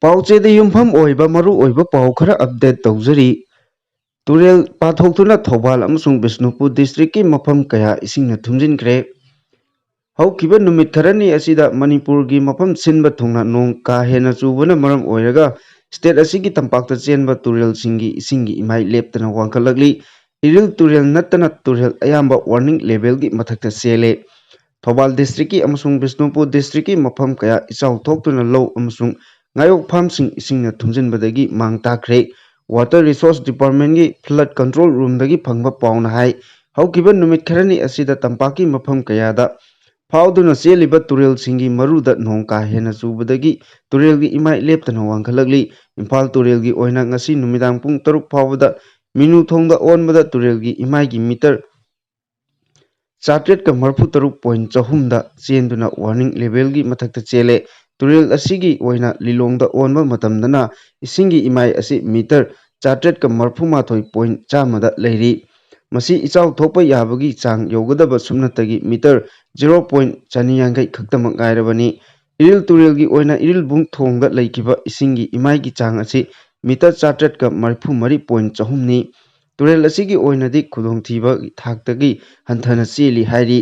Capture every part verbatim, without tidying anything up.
ꯄꯥꯎꯆꯦꯗ ꯌꯨꯝꯐꯝ ꯑꯣꯏꯕ ꯃꯔꯨꯑꯣꯏꯕ ꯄꯥꯎ ꯈꯔ ꯑꯞꯗꯦꯠ ꯇꯧꯖꯔꯤ꯫ ꯇꯨꯔꯦꯜ ꯄꯥꯊꯣꯛꯇꯨꯅ ꯊꯧꯕꯥꯜ ꯑꯃꯁꯨꯡ ꯕꯤꯁꯅꯨꯄꯨꯔ ꯗꯤꯁꯇ꯭ꯔꯤꯛꯀꯤ ꯃꯐꯝ ꯀꯌꯥ ꯏꯁꯤꯡꯅ ꯊꯨꯝꯖꯤꯟꯈ꯭ꯔꯦ꯫ ꯍꯧꯈꯤꯕ ꯅꯨꯃꯤꯠ ꯈꯔꯅꯤ ꯑꯁꯤꯗ ꯃꯅꯤꯄꯨꯔꯒꯤ ꯃꯐꯝ ꯁꯤꯟꯕ ꯊꯨꯡꯅ ꯅꯣꯡ ꯀꯥ ꯍꯦꯟꯅ ꯆꯨꯕꯅ ꯃꯔꯝ ꯑꯣꯏꯔꯒ ꯁ꯭ꯇꯦꯠ ꯑꯁꯤꯒꯤ ꯇꯝꯄꯥꯛꯇ ꯆꯦꯟꯕ ꯇꯨꯔꯦꯜꯁꯤꯡꯒꯤ ꯏꯁꯤꯡꯒꯤ ꯏꯃꯥꯏ ꯂꯦꯞꯇꯅ ꯋꯥꯡꯈꯠꯂꯛꯂꯤ꯫ ꯏꯔꯤꯜ ꯇꯨꯔꯦꯜ ꯅꯠꯇꯅ ꯇꯨꯔꯦꯜ ꯑꯌꯥꯝꯕ ꯋꯥꯔꯅꯤꯡ ꯂꯦꯚꯦꯜꯒꯤ ꯃꯊꯛꯇ ꯆꯦꯜꯂꯦ꯫ ꯊꯧꯕꯥꯜ ꯗꯤꯁꯇ꯭ꯔꯤꯛꯀꯤ ꯑꯃꯁꯨꯡ ꯕꯤꯁꯅꯨꯄꯨꯔ ꯗꯤꯁꯇ꯭ꯔꯤꯛꯀꯤ ꯃꯐꯝ ꯀꯌꯥ ꯏꯆꯥꯎ ꯊꯣꯛꯇꯨꯅ ꯂꯧ ꯑꯃꯁꯨꯡ ꯉꯥꯌꯣꯛ ꯐꯥꯝꯁꯤꯡ ꯏꯁꯤꯡꯅ ꯊꯨꯝꯖꯤꯟꯕꯗꯒꯤ ꯃꯥꯡ ꯇꯥꯛꯈ꯭ꯔꯦ꯫ ꯋꯥꯇꯔ ꯔꯤꯁꯣꯔꯁ ꯗꯤꯄꯥꯔꯠꯃꯦꯟꯒꯤ ꯐ꯭ꯂꯠ ꯀꯟꯇ꯭ꯔꯣꯜ ꯔꯨꯝꯗꯒꯤ ꯐꯪꯕ ꯄꯥꯎꯅ ꯍꯥꯏ, ꯍꯧꯈꯤꯕ ꯅꯨꯃꯤꯠ ꯈꯔꯅꯤ ꯑꯁꯤꯗ ꯇꯝꯄꯥꯛꯀꯤ ꯃꯐꯝ ꯀꯌꯥꯗ ꯐꯥꯎꯗꯨꯅ ꯆꯦꯜꯂꯤꯕ ꯇꯨꯔꯦꯜꯁꯤꯡꯒꯤ ꯃꯔꯨꯗ ꯅꯣꯡ ꯀꯥ ꯍꯦꯟꯅ ꯆꯨꯕꯗꯒꯤ ꯇꯨꯔꯦꯜꯒꯤ ꯏꯃꯥꯏ ꯂꯦꯞꯇꯅ ꯋꯥꯡꯈꯠꯂꯛꯂꯤ꯫ ꯏꯝꯐꯥꯜ ꯇꯨꯔꯦꯜꯒꯤ ꯑꯣꯏꯅ ꯉꯁꯤ ꯅꯨꯃꯤꯗꯥꯡ ꯄꯨꯡ ꯇꯔꯨꯛ ꯐꯥꯎꯕꯗ ꯃꯤꯅꯨ ꯊꯣꯡꯗ ꯑꯣꯟꯕꯗ ꯇꯨꯔꯦꯜꯒꯤ ꯏꯃꯥꯏꯒꯤ ꯃꯤꯇꯔ ꯆꯥꯇ꯭ꯔꯦꯠꯀ ꯃꯔꯤꯐꯨ ꯇꯔꯨꯛ ꯄꯣꯏꯟ ꯆꯍꯨꯝꯗ ꯆꯦꯟꯗꯨꯅ ꯋꯥꯔꯅꯤꯡ ꯂꯦꯚꯦꯜꯒꯤ ꯃꯊꯛꯇ ꯆꯦꯜꯂꯦ꯫ ꯇꯨꯔꯦꯜ ꯑꯁꯤꯒꯤ ꯑꯣꯏꯅ ꯂꯤꯂꯣꯡꯗ ꯑꯣꯟꯕ ꯃꯇꯝꯗꯅ ꯏꯁꯤꯡꯒꯤ ꯏꯃꯥꯏ ꯑꯁꯤ ꯃꯤꯇꯔ ꯆꯥꯇ꯭ꯔꯦꯠꯀ ꯃꯔꯤꯐꯨ ꯃꯥꯊꯣꯏ ꯄꯣꯏꯟ ꯆꯥꯝꯃꯗ ꯂꯩꯔꯤ꯫ ꯃꯁꯤ ꯏꯆꯥꯎ ꯊꯣꯛꯄ ꯌꯥꯕꯒꯤ ꯆꯥꯡ ꯌꯧꯒꯗꯕ ꯁꯨꯞꯅꯇꯒꯤ ꯃꯤꯇꯔ ꯖꯤꯔꯣ ꯄꯣꯏꯟ ꯆꯅꯤ ꯌꯥꯡꯈꯩ ꯈꯛꯇꯃꯛ ꯉꯥꯏꯔꯕꯅꯤ꯫ ꯏꯔꯤꯜ ꯇꯨꯔꯦꯜꯒꯤ ꯑꯣꯏꯅ ꯏꯔꯤꯜꯕꯨꯡ ꯊꯣꯡꯗ ꯂꯩꯈꯤꯕ ꯏꯁꯤꯡꯒꯤ ꯏꯃꯥꯏꯒꯤ ꯆꯥꯡ ꯑꯁꯤ ꯃꯤꯇꯔ ꯆꯥꯇ꯭ꯔꯦꯠꯀ ꯃꯔꯤꯐꯨ ꯃꯔꯤ ꯄꯣꯏꯟ ꯆꯍꯨꯝꯅꯤ꯫ ꯇꯨꯔꯦꯜ ꯑꯁꯤꯒꯤ ꯑꯣꯏꯅꯗꯤ ꯈꯨꯗꯣꯡꯊꯤꯕꯒꯤ ꯊꯥꯛꯇꯒꯤ ꯍꯟꯊꯅ ꯆꯦꯜꯂꯤ ꯍꯥꯏꯔꯤ꯫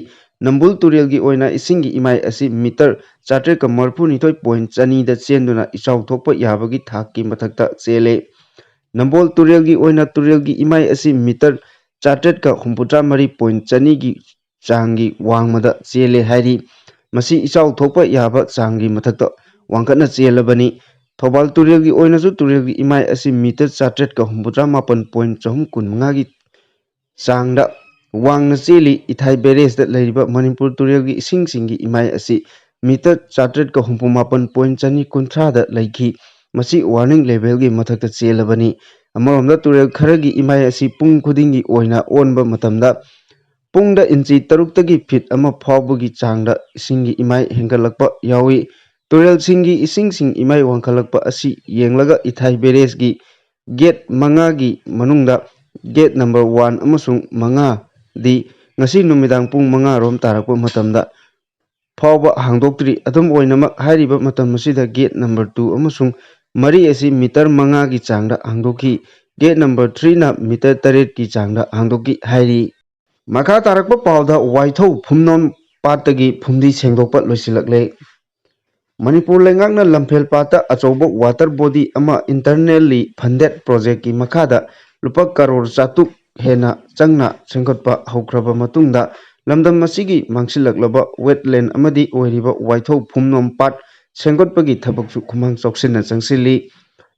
ꯅꯝꯕꯨꯜ ꯇꯨꯔꯦꯜꯒꯤ ꯑꯣꯏꯅ ꯏꯁꯤꯡꯒꯤ ꯏꯃꯥꯏ ꯑꯁꯤ ꯃꯤꯇꯔ ꯆꯥꯇ꯭ꯔꯦꯠꯀ ꯃꯔꯤꯐꯨꯅꯤꯊꯣꯏ ꯄꯣꯏꯟ ꯆꯅꯤꯗ ꯆꯦꯟꯗꯨꯅ ꯏꯆꯥꯎ ꯊꯣꯛꯄ ꯌꯥꯕꯒꯤ ꯊꯥꯛꯀꯤ ꯃꯊꯛꯇ ꯆꯦꯜꯂꯦ꯫ ꯅꯝꯕꯣꯜ ꯇꯨꯔꯦꯜꯒꯤ ꯑꯣꯏꯅ ꯇꯨꯔꯦꯜꯒꯤ ꯏꯃꯥꯏ ꯑꯁꯤ ꯃꯤꯇꯔ ꯆꯥꯇ꯭ꯔꯦꯠꯀ ꯍꯨꯝꯐꯨꯇꯔꯥ ꯃꯔꯤ ꯄꯣꯏꯟ ꯆꯅꯤꯒꯤ ꯆꯥꯡꯒꯤ ꯋꯥꯡꯃꯗ ꯆꯦꯜꯂꯦ ꯍꯥꯏꯔꯤ꯫ ꯃꯁꯤ ꯏꯆꯥꯎ ꯊꯣꯛꯄ ꯌꯥꯕ ꯆꯥꯡꯒꯤ ꯃꯊꯛꯇ ꯋꯥꯡꯈꯠꯅ ꯆꯦꯜꯂꯕꯅꯤ꯫ ꯊꯧꯕꯥꯜ ꯇꯨꯔꯦꯜꯒꯤ ꯑꯣꯏꯅꯁꯨ ꯇꯨꯔꯦꯜꯒꯤ ꯏꯃꯥꯏ ꯑꯁꯤ ꯃꯤꯇꯔ ꯆꯥꯇ꯭ꯔꯦꯠꯀ ꯍꯨꯝꯐꯨꯇꯔꯥ ꯃꯥꯄꯟ ꯄꯣꯏꯟ ꯆꯍꯨꯝ ꯀꯨꯟꯃꯉꯥꯒꯤ ꯆꯥꯡꯗ ꯋꯥꯡꯅ ꯆꯦꯜꯂꯤ꯫ ꯏꯊꯥꯏ ꯕꯦꯔꯦꯖꯇ ꯂꯩꯔꯤꯕ ꯃꯅꯤꯄꯨꯔ ꯇꯨꯔꯦꯜꯒꯤ ꯏꯁꯤꯡꯁꯤꯡꯒꯤ ꯏꯃꯥꯏ ꯑꯁꯤ ꯃꯤꯇꯔ ꯆꯥꯇ꯭ꯔꯦꯠꯀ ꯍꯨꯝꯐꯨ ꯃꯥꯄꯟ ꯄꯣꯏꯟ ꯆꯅꯤ ꯀꯨꯟꯊ꯭ꯔꯥꯗ ꯂꯩꯈꯤ꯫ ꯃꯁꯤ ꯋꯥꯔꯅꯤꯡ ꯂꯦꯚꯦꯜꯒꯤ ꯃꯊꯛꯇ ꯆꯦꯜꯂꯕꯅꯤ꯫ ꯑꯃꯔꯣꯝꯗ ꯇꯨꯔꯦꯜ ꯈꯔꯒꯤ ꯏꯃꯥꯏ ꯑꯁꯤ ꯄꯨꯡ ꯈꯨꯗꯤꯡꯒꯤ ꯑꯣꯏꯅ ꯑꯣꯟꯕ ꯃꯇꯝꯗ ꯄꯨꯡꯗ ꯏꯟꯆꯤ ꯇꯔꯨꯛꯇꯒꯤ ꯐꯤꯠ ꯑꯃ ꯐꯥꯎꯕꯒꯤ ꯆꯥꯡꯗ ꯏꯁꯤꯡꯒꯤ ꯏꯃꯥꯏ ꯍꯦꯟꯒꯠꯂꯛꯄ ꯌꯥꯎꯏ꯫ ꯇꯨꯔꯦꯜꯁꯤꯡꯒꯤ ꯏꯁꯤꯡꯁꯤꯡ ꯏꯃꯥꯏ ꯋꯥꯡꯈꯠꯂꯛꯄ ꯑꯁꯤ ꯌꯦꯡꯂꯒ ꯏꯊꯥꯏ ꯕꯦꯔꯦꯖꯀꯤ ꯒꯦꯠ ꯃꯉꯥꯒꯤ ꯃꯅꯨꯡꯗ ꯒꯦꯠ ꯅꯝꯕꯔ ꯋꯥꯟ ꯑꯃꯁꯨꯡ ꯃꯉꯥꯗꯤ ꯉꯁꯤ ꯅꯨꯃꯤꯗꯥꯡ ꯄꯨꯡ ꯃꯉꯥ ꯔꯣꯝ ꯇꯥꯔꯛꯄ ꯃꯇꯝꯗ ꯐꯥꯎꯕ ꯍꯥꯡꯗꯣꯛꯇ꯭ꯔꯤ꯫ ꯑꯗꯨꯝ ꯑꯣꯏꯅꯃꯛ, ꯍꯥꯏꯔꯤꯕ ꯃꯇꯝ ꯑꯁꯤꯗ gate number two ꯑꯃꯁꯨꯡ ꯃꯔꯤ ꯑꯁꯤ meter ꯃꯉꯥꯒꯤ ꯆꯥꯡꯗ ꯍꯥꯡꯗꯣꯛꯈꯤ꯫ Gate number three ꯅ meter ꯇꯔꯦꯠꯀꯤ ꯆꯥꯡꯗ ꯍꯥꯡꯗꯣꯛꯈꯤ ꯍꯥꯏꯔꯤ꯫ ꯃꯈꯥ ꯇꯥꯔꯛꯄ ꯄꯥꯎꯗ ꯋꯥꯏꯊꯧ ꯐꯨꯝꯅꯣꯝ ꯄꯥꯠꯇꯒꯤ ꯐꯨꯝꯗꯤ ꯁꯦꯡꯗꯣꯛꯄ ꯂꯣꯏꯁꯤꯜꯂꯛꯂꯦ꯫ ꯃꯅꯤꯄꯨꯔ ꯂꯩꯉꯥꯛꯅ ꯂꯝꯐꯦꯜ ꯄꯥꯠꯇ ꯑꯆꯧꯕ water body ꯑꯃ internally funded project ꯀꯤ ꯃꯈꯥꯗ ꯂꯨꯄꯥ ꯀꯔꯣꯔ ꯆꯥꯇ꯭ꯔꯨꯛ ꯍꯦꯟꯅ ꯆꯪꯅ ꯁꯦꯝꯒꯠꯄ ꯍꯧꯈ꯭ꯔꯕ ꯃꯇꯨꯡꯗ, ꯂꯝꯗꯝ ꯑꯁꯤꯒꯤ ꯃꯥꯡꯁꯤꯜꯂꯛꯂꯕ wetland ꯑꯃꯗꯤ ꯑꯣꯏꯔꯤꯕ ꯋꯥꯏꯊꯧ ꯐꯨꯝꯅꯣꯝ ꯄꯥꯠ ꯁꯦꯝꯒꯠꯄꯒꯤ ꯊꯕꯛꯁꯨ ꯈꯨꯃꯥꯡ ꯆꯥꯎꯁꯤꯟꯅ ꯆꯪꯁꯤꯜꯂꯤ꯫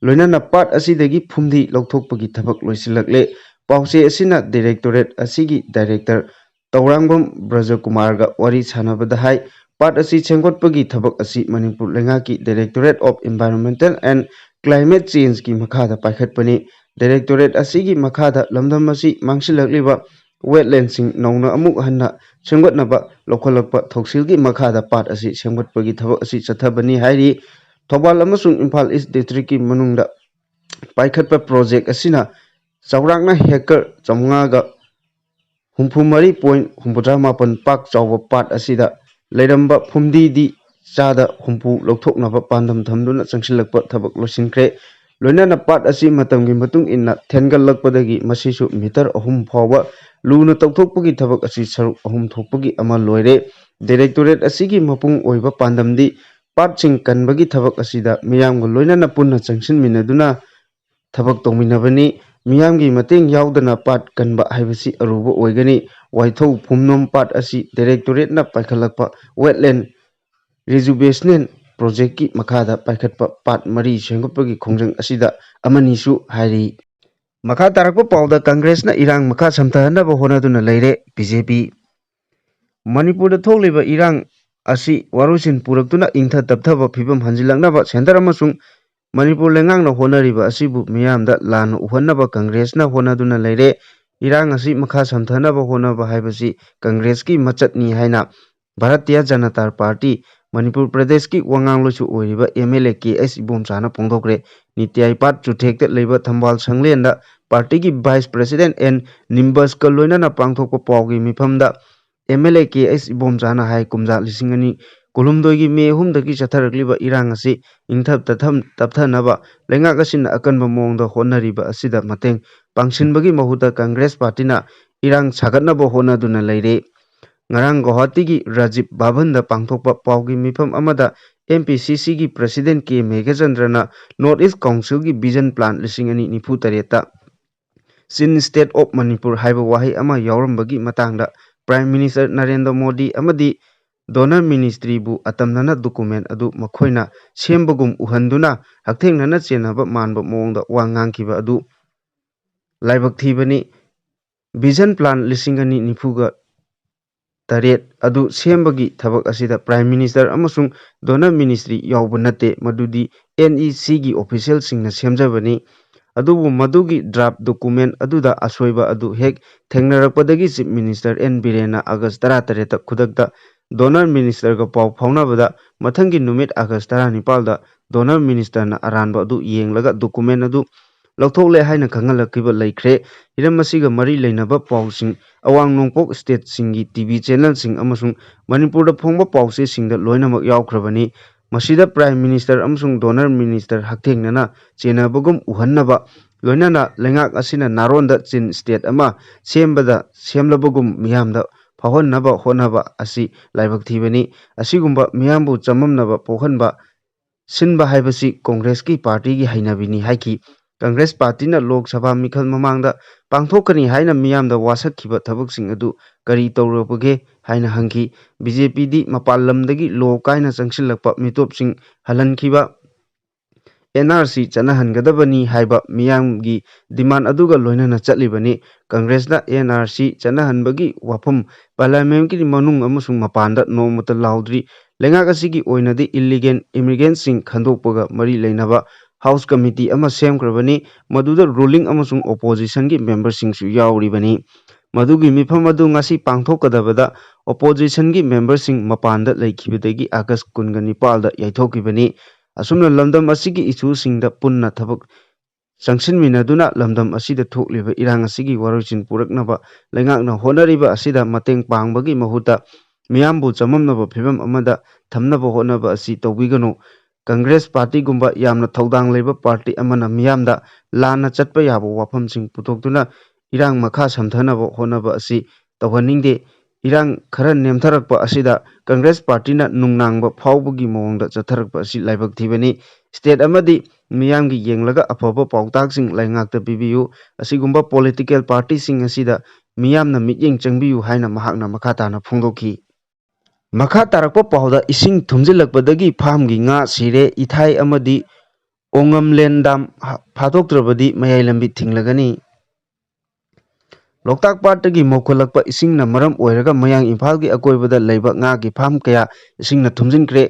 ꯂꯣꯏꯅꯅ ꯄꯥꯠ ꯑꯁꯤꯗꯒꯤ ꯐꯨꯝꯗꯤ ꯂꯧꯊꯣꯛꯄꯒꯤ ꯊꯕꯛ ꯂꯣꯏꯁꯤꯜꯂꯛꯂꯦ꯫ ꯄꯥꯎꯆꯦ ꯑꯁꯤꯅ directorate ꯑꯁꯤꯒꯤ director ꯇꯧꯔꯥꯡꯕꯝ ꯕ꯭ꯔꯖꯀꯨꯃꯥꯔꯒ ꯋꯥꯔꯤ ꯁꯥꯟꯅꯕꯗ ꯍꯥꯏ, ꯄꯥꯠ ꯑꯁꯤ ꯁꯦꯝꯒꯠꯄꯒꯤ ꯊꯕꯛ ꯑꯁꯤ ꯃꯅꯤꯄꯨꯔ ꯂꯩꯉꯥꯛꯀꯤ Directorate of Environmental and Climate Change ꯀꯤ ꯃꯈꯥꯗ ꯄꯥꯏꯈꯠꯄꯅꯤ꯫ Directorate ꯑꯁꯤꯒꯤ ꯃꯈꯥꯗ ꯂꯝꯗꯝ ꯑꯁꯤ ꯃꯥꯡꯁꯤꯜꯂꯛꯂꯤꯕ wetland ꯁꯤꯡ ꯅꯧꯅ ꯑꯃꯨꯛ ꯍꯟꯅ ꯁꯦꯝꯒꯠꯅꯕ ꯂꯧꯈꯠꯂꯛꯄ ꯊꯧꯁꯤꯜꯒꯤ ꯃꯈꯥꯗ ꯄꯥꯠ ꯑꯁꯤ ꯁꯦꯝꯒꯠꯄꯒꯤ ꯊꯕꯛ ꯑꯁꯤ ꯆꯠꯊꯕꯅꯤ ꯍꯥꯏꯔꯤ꯫ ꯊꯧꯕꯥꯜ ꯑꯃꯁꯨꯡ ꯏꯝꯐꯥꯜ East District ꯀꯤ ꯃꯅꯨꯡꯗ ꯄꯥꯏꯈꯠꯄ project ꯑꯁꯤꯅ ꯆꯥꯎꯔꯥꯛꯅ hectare ꯆꯥꯝꯃꯉꯥꯒ ꯍꯨꯝꯐꯨ ꯃꯔꯤ point ꯍꯨꯝꯐꯨꯇꯔꯥ ꯃꯥꯄꯟ ꯄꯥꯛ ꯆꯥꯎꯕ ꯄꯥꯠ ꯑꯁꯤꯗ ꯂꯩꯔꯝꯕ ꯐꯨꯝꯗꯤꯗꯤ ꯆꯥꯗ ꯍꯨꯝꯐꯨ ꯂꯧꯊꯣꯛꯅꯕ ꯄꯥꯟꯗꯝ ꯊꯝꯗꯨꯅ ꯆꯪꯁꯤꯜꯂꯛꯄ ꯊꯕꯛ ꯂꯣꯏꯁꯤꯟꯈ꯭ꯔꯦ꯫ ꯂꯣꯏꯅꯅ ꯄꯥꯠ ꯑꯁꯤ ꯃꯇꯝꯒꯤ ꯃꯇꯨꯡ ꯏꯟꯅ ꯊꯦꯟꯒꯠꯂꯛꯄꯗꯒꯤ ꯃꯁꯤꯁꯨ meter ꯑꯍꯨꯝ ꯐꯥꯎꯕ ꯂꯨꯅ ꯇꯧꯊꯣꯛꯄꯒꯤ ꯊꯕꯛ ꯑꯁꯤ ꯁꯔꯨꯛ ꯑꯍꯨꯝ ꯊꯣꯛꯄꯒꯤ ꯑꯃ ꯂꯣꯏꯔꯦ꯫ Directorate ꯑꯁꯤꯒꯤ ꯃꯄꯨꯡ ꯑꯣꯏꯕ ꯄꯥꯟꯗꯝꯗꯤ ꯄꯥꯠꯁꯤꯡ ꯀꯟꯕꯒꯤ ꯊꯕꯛ ꯑꯁꯤꯗ ꯃꯤꯌꯥꯝꯒ ꯂꯣꯏꯅꯅ ꯄꯨꯟꯅ ꯆꯪꯁꯤꯟꯃꯤꯟꯅꯗꯨꯅ ꯊꯕꯛ ꯇꯧꯃꯤꯟꯅꯕꯅꯤ꯫ ꯃꯤꯌꯥꯝꯒꯤ ꯃꯇꯦꯡ ꯌꯥꯎꯗꯅ ꯄꯥꯠ ꯀꯟꯕ ꯍꯥꯏꯕꯁꯤ ꯑꯔꯨꯕ ꯑꯣꯏꯒꯅꯤ꯫ ꯋꯥꯏꯊꯧ ꯐꯨꯝꯅꯣꯝ ꯄꯥꯠ ꯑꯁꯤ Directorate ꯅ ꯄꯥꯏꯈꯠꯂꯛꯄ wetland rejuvenation project ꯀꯤ ꯃꯈꯥꯗ ꯄꯥꯏꯈꯠꯄ ꯄꯥꯠ ꯃꯔꯤ ꯁꯦꯝꯒꯠꯄꯒꯤ ꯈꯣꯡꯖꯪ ꯑꯁꯤꯗ ꯑꯃꯅꯤꯁꯨ ꯍꯥꯏꯔꯤ꯫ ꯃꯈꯥ ꯇꯥꯔꯛꯄ ꯄꯥꯎꯗ ꯀꯪꯒ꯭ꯔꯦꯁꯅ ꯏꯔꯥꯡ ꯃꯈꯥ ꯁꯝꯊꯍꯟꯅꯕ ꯍꯣꯠꯅꯗꯨꯅ ꯂꯩꯔꯦ꯫ ꯕꯤ ꯖꯦ ꯄꯤ꯫ ꯃꯅꯤꯄꯨꯔꯗ ꯊꯣꯛꯂꯤꯕ ꯏꯔꯥꯡ ꯑꯁꯤ ꯋꯥꯔꯣꯏꯁꯤꯟ ꯄꯨꯔꯛꯇꯨꯅ ꯏꯪꯊ ꯇꯞꯊꯕ ꯐꯤꯕꯝ ꯍꯟꯖꯤꯜꯂꯛꯅꯕ centre ꯑꯃꯁꯨꯡ ꯃꯅꯤꯄꯨꯔ ꯂꯩꯉꯥꯛꯅ ꯍꯣꯠꯅꯔꯤꯕ ꯑꯁꯤꯕꯨ ꯃꯤꯌꯥꯝꯗ ꯂꯥꯟꯅ ꯎꯍꯟꯅꯕ ꯀꯪꯒ꯭ꯔꯦꯁꯅ ꯍꯣꯠꯅꯗꯨꯅ ꯂꯩꯔꯦ꯫ ꯏꯔꯥꯡ ꯑꯁꯤ ꯃꯈꯥ ꯁꯝꯊꯅꯕ ꯍꯣꯠꯅꯕ ꯍꯥꯏꯕꯁꯤ ꯀꯪꯒ꯭ꯔꯦꯁꯀꯤ ꯃꯆꯠꯅꯤ ꯍꯥꯏꯅ ꯚꯥꯔꯇꯤꯌ ꯖꯅꯇꯥ ꯄꯥꯔꯇꯤ ꯃꯅꯤꯄꯨꯔ ꯄ꯭ꯔꯗꯦꯁꯀꯤ ꯋꯥꯉꯥꯡꯂꯣꯏꯁꯨ ꯑꯣꯏꯔꯤꯕ ꯑꯦꯝ ꯑꯦꯜ ꯑꯦ ꯀꯦ ꯑꯦꯁ ꯏꯕꯣꯝꯆꯥꯅ ꯐꯣꯡꯗꯣꯛꯈ꯭ꯔꯦ꯫ ꯅꯤꯇꯤ ꯑꯥꯌꯣꯒ ꯆꯨꯊꯦꯛꯇ ꯂꯩꯕ ꯊꯝꯕꯥꯜ ꯁꯪꯂꯦꯟꯗ ꯄꯥꯔꯇꯤꯒꯤ vice president ꯑꯦꯟ ꯅꯤꯝꯕꯁꯀ ꯂꯣꯏꯅꯅ ꯄꯥꯡꯊꯣꯛꯄ ꯄꯥꯎꯒꯤ ꯃꯤꯐꯝꯗ M L A K H ꯏꯕꯣꯝꯆꯥꯅ ꯍꯥꯏ, ꯀꯨꯝꯖꯥ ꯂꯤꯁꯤꯡ ꯑꯅꯤ ꯀꯨꯟꯍꯨꯝꯗꯣꯏꯒꯤ ꯃꯦ ꯑꯍꯨꯝꯗꯒꯤ ꯆꯠꯊꯔꯛꯂꯤꯕ ꯏꯔꯥꯡ ꯑꯁꯤ ꯏꯪꯊ ꯇꯞꯊ-, ꯇꯞꯊꯅꯕ ꯂꯩꯉꯥꯛ ꯑꯁꯤꯅ ꯑꯀꯟꯕ ꯃꯑꯣꯡꯗ ꯍꯣꯠꯅꯔꯤꯕ ꯑꯁꯤꯗ ꯃꯇꯦꯡ ꯄꯥꯡꯁꯤꯟꯕꯒꯤ ꯃꯍꯨꯠꯇ ꯀꯪꯒ꯭ꯔꯦꯁ ꯄꯥꯔꯇꯤꯅ ꯏꯔꯥꯡ ꯁꯥꯒꯠꯅꯕ ꯍꯣꯠꯅꯗꯨꯅ ꯂꯩꯔꯦ꯫ ꯉꯔꯥꯡ ꯒꯧꯍꯥꯇꯤꯒꯤ ꯔꯥꯖꯤꯕ ꯚꯕꯟꯗ ꯄꯥꯡꯊꯣꯛꯄ ꯄꯥꯎꯒꯤ ꯃꯤꯐꯝ ꯑꯃꯗ ꯑꯦꯝ ꯄꯤ ꯁꯤ ꯁꯤꯒꯤ ꯄ꯭ꯔꯁꯤꯗꯦꯟ ꯀꯦ ꯃꯦꯘꯆꯟꯗ꯭ꯔꯅ ꯅꯣꯔꯠ ꯏꯁ ꯀꯥꯎꯟꯁꯤꯜꯒꯤ ꯚꯤꯖꯟ ꯄ꯭ꯂꯥꯟ ꯂꯤꯁꯤꯡ ꯑꯅꯤ ꯅꯤꯐꯨ ꯇꯔꯦꯠꯇ ꯆꯤꯟ ꯁ꯭ꯇꯦꯠ ꯑꯣꯐ ꯃꯅꯤꯄꯨꯔ ꯍꯥꯏꯕ ꯋꯥꯍꯩ ꯑꯃ ꯌꯥꯎꯔꯝꯕꯒꯤ ꯃꯇꯥꯡꯗ ꯄ꯭ꯔꯥꯏꯝ ꯃꯤꯅꯤꯁꯇꯔ ꯅꯔꯦꯟꯗ꯭ꯔ ꯃꯣꯗꯤ ꯑꯃꯗꯤ ꯗꯣꯅꯔ ꯃꯤꯅꯤꯁꯇ꯭ꯔꯤꯕꯨ ꯑꯇꯝꯅꯅ ꯗꯣꯀꯨꯃꯦꯟ ꯑꯗꯨ ꯃꯈꯣꯏꯅ ꯁꯦꯝꯕꯒꯨꯝ ꯎꯍꯟꯗꯨꯅ ꯍꯛꯊꯦꯡꯅꯅ ꯆꯦꯟꯅꯕ ꯃꯥꯟꯕ ꯃꯑꯣꯡꯗ ꯋꯥ ꯉꯥꯡꯈꯤꯕ ꯑꯗꯨ ꯂꯥꯏꯕꯛ ꯊꯤꯕꯅꯤ꯫ ꯚꯤꯖꯟ ꯄ꯭ꯂꯥꯟ ꯂꯤꯁꯤꯡ ꯑꯅꯤ ꯅꯤꯐꯨꯒ ꯇꯔꯦꯠ ꯑꯗꯨ ꯁꯦꯝꯕꯒꯤ ꯊꯕꯛ ꯑꯁꯤꯗ ꯄ꯭ꯔꯥꯏꯝ ꯃꯤꯅꯤꯁꯇꯔ ꯑꯃꯁꯨꯡ ꯗꯣꯅꯔ ꯃꯤꯅꯤꯁꯇ꯭ꯔꯤ ꯌꯥꯎꯕ ꯅꯠꯇꯦ, ꯃꯗꯨꯗꯤ ꯑꯦꯟ ꯏ ꯁꯤꯒꯤ ꯑꯣꯐꯤꯁꯤꯌꯦꯜꯁꯤꯡꯅ ꯁꯦꯝꯖꯕꯅꯤ꯫ ꯑꯗꯨꯕꯨ ꯃꯗꯨꯒꯤ ꯗ꯭ꯔꯥꯐ ꯗꯣꯀꯨꯃꯦꯟ ꯑꯗꯨꯗ ꯑꯁꯣꯏꯕ ꯑꯗꯨ ꯍꯦꯛ ꯊꯦꯡꯅꯔꯛꯄꯗꯒꯤ ꯆꯤꯐ ꯃꯤꯅꯤꯁꯇꯔ ꯑꯦꯟ ꯕꯤꯔꯦꯟꯅ ꯑꯥꯒꯁ ꯇꯔꯥꯇꯔꯦꯠꯇ ꯈꯨꯗꯛꯇ ꯗꯣꯅꯔ ꯃꯤꯅꯤꯁꯇꯔꯒ ꯄꯥꯎ ꯐꯥꯎꯅꯕꯗ ꯃꯊꯪꯒꯤ ꯅꯨꯃꯤꯠ ꯑꯥꯒꯁ ꯇꯔꯥꯅꯤꯄꯥꯜꯗ ꯗꯣꯅꯔ ꯃꯤꯅꯤꯁꯇꯔꯅ ꯑꯔꯥꯟꯕ ꯑꯗꯨ ꯌꯦꯡꯂꯒ ꯗꯣꯀꯨꯃꯦꯟ ꯑꯗꯨ ꯂꯧꯊꯣꯛꯂꯦ ꯍꯥꯏꯅ ꯈꯪꯍꯜꯂꯛꯈꯤꯕ ꯂꯩꯈ꯭ꯔꯦ꯫ ꯍꯤꯔꯝ ꯑꯁꯤꯒ ꯃꯔꯤ ꯂꯩꯅꯕ ꯄꯥꯎꯁꯤꯡ ꯑꯋꯥꯡ ꯅꯣꯡꯄꯣꯛ ꯁ꯭ꯇꯦꯠꯁꯤꯡꯒꯤ ꯇꯤ ꯚꯤ ꯆꯦꯅꯦꯜꯁꯤꯡ ꯑꯃꯁꯨꯡ ꯃꯅꯤꯄꯨꯔꯗ ꯐꯣꯡꯕ ꯄꯥꯎꯆꯦꯁꯤꯡꯗ ꯂꯣꯏꯅꯃꯛ ꯌꯥꯎꯈ꯭ꯔꯕꯅꯤ꯫ ꯃꯁꯤꯗ ꯄ꯭ꯔꯥꯏꯝ ꯃꯤꯅꯤꯁꯇꯔ ꯑꯃꯁꯨꯡ ꯗꯣꯅꯔ ꯃꯤꯅꯤꯁꯇꯔ ꯍꯛꯊꯦꯡꯅꯅ ꯆꯦꯟꯅꯕꯒꯨꯝ ꯎꯍꯟꯅꯕ, ꯂꯣꯏꯅꯅ ꯂꯩꯉꯥꯛ ꯑꯁꯤꯅ ꯅꯥꯔꯣꯟꯗ ꯆꯤꯟ ꯁ꯭ꯇꯦꯠ ꯑꯃ ꯁꯦꯝꯕꯗ ꯁꯦꯝꯂꯕꯒꯨꯝ ꯃꯤꯌꯥꯝꯗ ꯐꯥꯎꯍꯟꯅꯕ ꯍꯣꯠꯅꯕ ꯑꯁꯤ ꯂꯥꯏꯕꯛ ꯊꯤꯕꯅꯤ꯫ ꯑꯁꯤꯒꯨꯝꯕ ꯃꯤꯌꯥꯝꯕꯨ ꯆꯃꯝꯅꯕ ꯄꯣꯛꯍꯟꯕ ꯁꯤꯟꯕ ꯍꯥꯏꯕꯁꯤ ꯀꯣꯡꯒ꯭ꯔꯦꯁꯀꯤ ꯄꯥꯔꯇꯤꯒꯤ ꯍꯩꯅꯕꯤꯅꯤ ꯍꯥꯏꯈꯤ꯫ ꯀꯪꯒ꯭ꯔꯦꯁ ꯄꯥꯔꯇꯤꯅ ꯂꯣꯛ ꯁꯚꯥ ꯃꯤꯈꯜ ꯃꯃꯥꯡꯗ ꯄꯥꯡꯊꯣꯛꯀꯅꯤ ꯍꯥꯏꯅ ꯃꯤꯌꯥꯝꯗ ꯋꯥꯁꯛꯈꯤꯕ ꯊꯕꯛꯁꯤꯡ ꯑꯗꯨ ꯀꯔꯤ ꯇꯧꯔꯕꯒꯦ ꯍꯥꯏꯅ ꯍꯪꯈꯤ꯫ ꯕꯤ ꯖꯦ ꯄꯤꯗꯤ ꯃꯄꯥꯟ ꯂꯝꯗꯒꯤ ꯂꯣ ꯀꯥꯏꯅ ꯆꯪꯁꯤꯜꯂꯛꯄ ꯃꯤꯇꯣꯞꯁꯤꯡ ꯍꯜꯍꯟꯈꯤꯕ, ꯑꯦꯟ ꯑꯥꯔ ꯁꯤ ꯆꯠꯅꯍꯟꯒꯗꯕꯅꯤ ꯍꯥꯏꯕ ꯃꯤꯌꯥꯝꯒꯤ ꯗꯤꯃꯥꯟ ꯑꯗꯨꯒ ꯂꯣꯏꯅꯅ ꯆꯠꯂꯤꯕꯅꯤ꯫ ꯀꯪꯒ꯭ꯔꯦꯁꯅ ꯑꯦꯟ ꯑꯥꯔ ꯁꯤ ꯆꯠꯅꯍꯟꯕꯒꯤ ꯋꯥꯐꯝ ꯄꯥꯔꯂꯤꯌꯥꯃꯦꯟꯠꯀꯤ ꯃꯅꯨꯡ ꯑꯃꯁꯨꯡ ꯃꯄꯥꯟꯗ ꯅꯣꯡꯃꯇ ꯂꯥꯎꯗ꯭ꯔꯤ꯫ ꯂꯩꯉꯥꯛ ꯑꯁꯤꯒꯤ ꯑꯣꯏꯅꯗꯤ ꯏꯜꯂꯤꯒꯦꯜ ꯏꯃꯤꯒ꯭ꯔꯦꯟꯠꯁꯤꯡ ꯈꯟꯗꯣꯛꯄꯒ ꯃꯔꯤ ꯂꯩꯅꯕ ꯍꯥꯎꯁ ꯀꯃꯤꯇꯤ ꯑꯃ ꯁꯦꯝꯈ꯭ꯔꯕꯅꯤ꯫ ꯃꯗꯨꯗ ꯔꯨꯂꯤꯡ ꯑꯃꯁꯨꯡ ꯑꯣꯄꯣꯖꯤꯁꯟꯒꯤ ꯃꯦꯝꯕꯔꯁꯤꯡꯁꯨ ꯌꯥꯎꯔꯤꯕꯅꯤ꯫ ꯃꯗꯨꯒꯤ ꯃꯤꯐꯝ ꯑꯗꯨ ꯉꯁꯤ ꯄꯥꯡꯊꯣꯛꯀꯗꯕꯗ ꯑꯣꯄꯣꯖꯤꯁꯟꯒꯤ ꯃꯦꯝꯕꯔꯁꯤꯡ ꯃꯄꯥꯟꯗ ꯂꯩꯈꯤꯕꯗꯒꯤ ꯑꯥꯒꯁ ꯀꯨꯟꯒ ꯅꯤꯄꯥꯜꯗ ꯌꯩꯊꯣꯛꯈꯤꯕꯅꯤ꯫ ꯑꯁꯨꯝꯅ ꯂꯝꯗꯝ ꯑꯁꯤꯒꯤ ꯏꯁꯨꯁꯤꯡꯗ ꯄꯨꯟꯅ ꯊꯕꯛ ꯆꯪꯁꯤꯟꯃꯤꯟꯅꯗꯨꯅ ꯂꯝꯗꯝ ꯑꯁꯤꯗ ꯊꯣꯛꯂꯤꯕ ꯏꯔꯥꯡ ꯑꯁꯤꯒꯤ ꯋꯥꯔꯣꯏꯁꯤꯟ ꯄꯨꯔꯛꯅꯕ ꯂꯩꯉꯥꯛꯅ ꯍꯣꯠꯅꯔꯤꯕ ꯑꯁꯤꯗ ꯃꯇꯦꯡ ꯄꯥꯡꯕꯒꯤ ꯃꯍꯨꯠꯇ ꯃꯤꯌꯥꯝꯕꯨ ꯆꯃꯝꯅꯕ ꯐꯤꯕꯝ ꯑꯃꯗ ꯊꯝꯅꯕ ꯍꯣꯠꯅꯕ ꯑꯁꯤ ꯇꯧꯕꯤꯒꯅꯨ꯫ ꯀꯪꯒ꯭ꯔꯦꯁ ꯄꯥꯔꯇꯤꯒꯨꯝꯕ ꯌꯥꯝꯅ ꯊꯧꯗꯥꯡ ꯂꯩꯕ ꯄꯥꯔꯇꯤ ꯑꯃꯅ ꯃꯤꯌꯥꯝꯗ ꯂꯥꯟꯅ ꯆꯠꯄ ꯌꯥꯕ ꯋꯥꯐꯝꯁꯤꯡ ꯄꯨꯊꯣꯛꯇꯨꯅ ꯏꯔꯥꯡ ꯃꯈꯥ ꯁꯝꯊꯅꯕ ꯍꯣꯠꯅꯕ ꯑꯁꯤ ꯇꯧꯍꯟꯅꯤꯡꯗꯦ꯫ ꯏꯔꯥꯡ ꯈꯔ ꯅꯦꯝꯊꯔꯛꯄ ꯑꯁꯤꯗ ꯀꯪꯒ꯭ꯔꯦꯁ ꯄꯥꯔꯇꯤꯅ ꯅꯨꯡꯅꯥꯡꯕ ꯐꯥꯎꯕꯒꯤ ꯃꯑꯣꯡꯗ ꯆꯠꯊꯔꯛꯄ ꯑꯁꯤ ꯂꯥꯏꯕꯛ ꯊꯤꯕꯅꯤ꯫ ꯁ꯭ꯇꯦꯠ ꯑꯃꯗꯤ ꯃꯤꯌꯥꯝꯒꯤ ꯌꯦꯡꯂꯒ ꯑꯐꯕ ꯄꯥꯎꯇꯥꯛꯁꯤꯡ ꯂꯩꯉꯥꯛꯇ ꯄꯤꯕꯤꯌꯨ꯫ ꯑꯁꯤꯒꯨꯝꯕ ꯄꯣꯂꯤꯇꯤꯀꯦꯜ ꯄꯥꯔꯇꯤꯁꯤꯡ ꯑꯁꯤꯗ ꯃꯤꯌꯥꯝꯅ ꯃꯤꯠꯌꯦꯡ ꯆꯪꯕꯤꯌꯨ ꯍꯥꯏꯅ ꯃꯍꯥꯛꯅ ꯃꯈꯥ ꯇꯥꯅ ꯐꯣꯡꯗꯣꯛꯈꯤ꯫ ꯃꯈꯥ ꯇꯥꯔꯛꯄ ꯄꯥꯎꯗ ꯏꯁꯤꯡ ꯊꯨꯝꯖꯤꯜꯂꯛꯄꯗꯒꯤ ꯐꯥꯝꯒꯤ ꯉꯥ ꯁꯤꯔꯦ, ꯏꯊꯥꯏ ꯑꯃꯗꯤ ꯑꯣꯉꯝꯂꯦꯟ ꯗꯥꯝ ꯍꯥ-, ꯐꯥꯗꯣꯛꯇ꯭ꯔꯕꯗꯤ ꯃꯌꯥꯏ ꯂꯝꯕꯤ ꯊꯤꯡꯂꯒꯅꯤ꯫ ꯂꯣꯛꯇꯥꯛ ꯄꯥꯠꯇꯒꯤ ꯃꯧꯈꯠꯂꯛꯄ ꯏꯁꯤꯡꯅ ꯃꯔꯝ ꯑꯣꯏꯔꯒ ꯃꯌꯥꯡ ꯏꯝꯐꯥꯜꯒꯤ ꯑꯀꯣꯏꯕꯗ ꯂꯩꯕ ꯉꯥꯒꯤ ꯐꯥꯝ ꯀꯌꯥ ꯏꯁꯤꯡꯅ ꯊꯨꯝꯖꯤꯟꯈ꯭ꯔꯦ꯫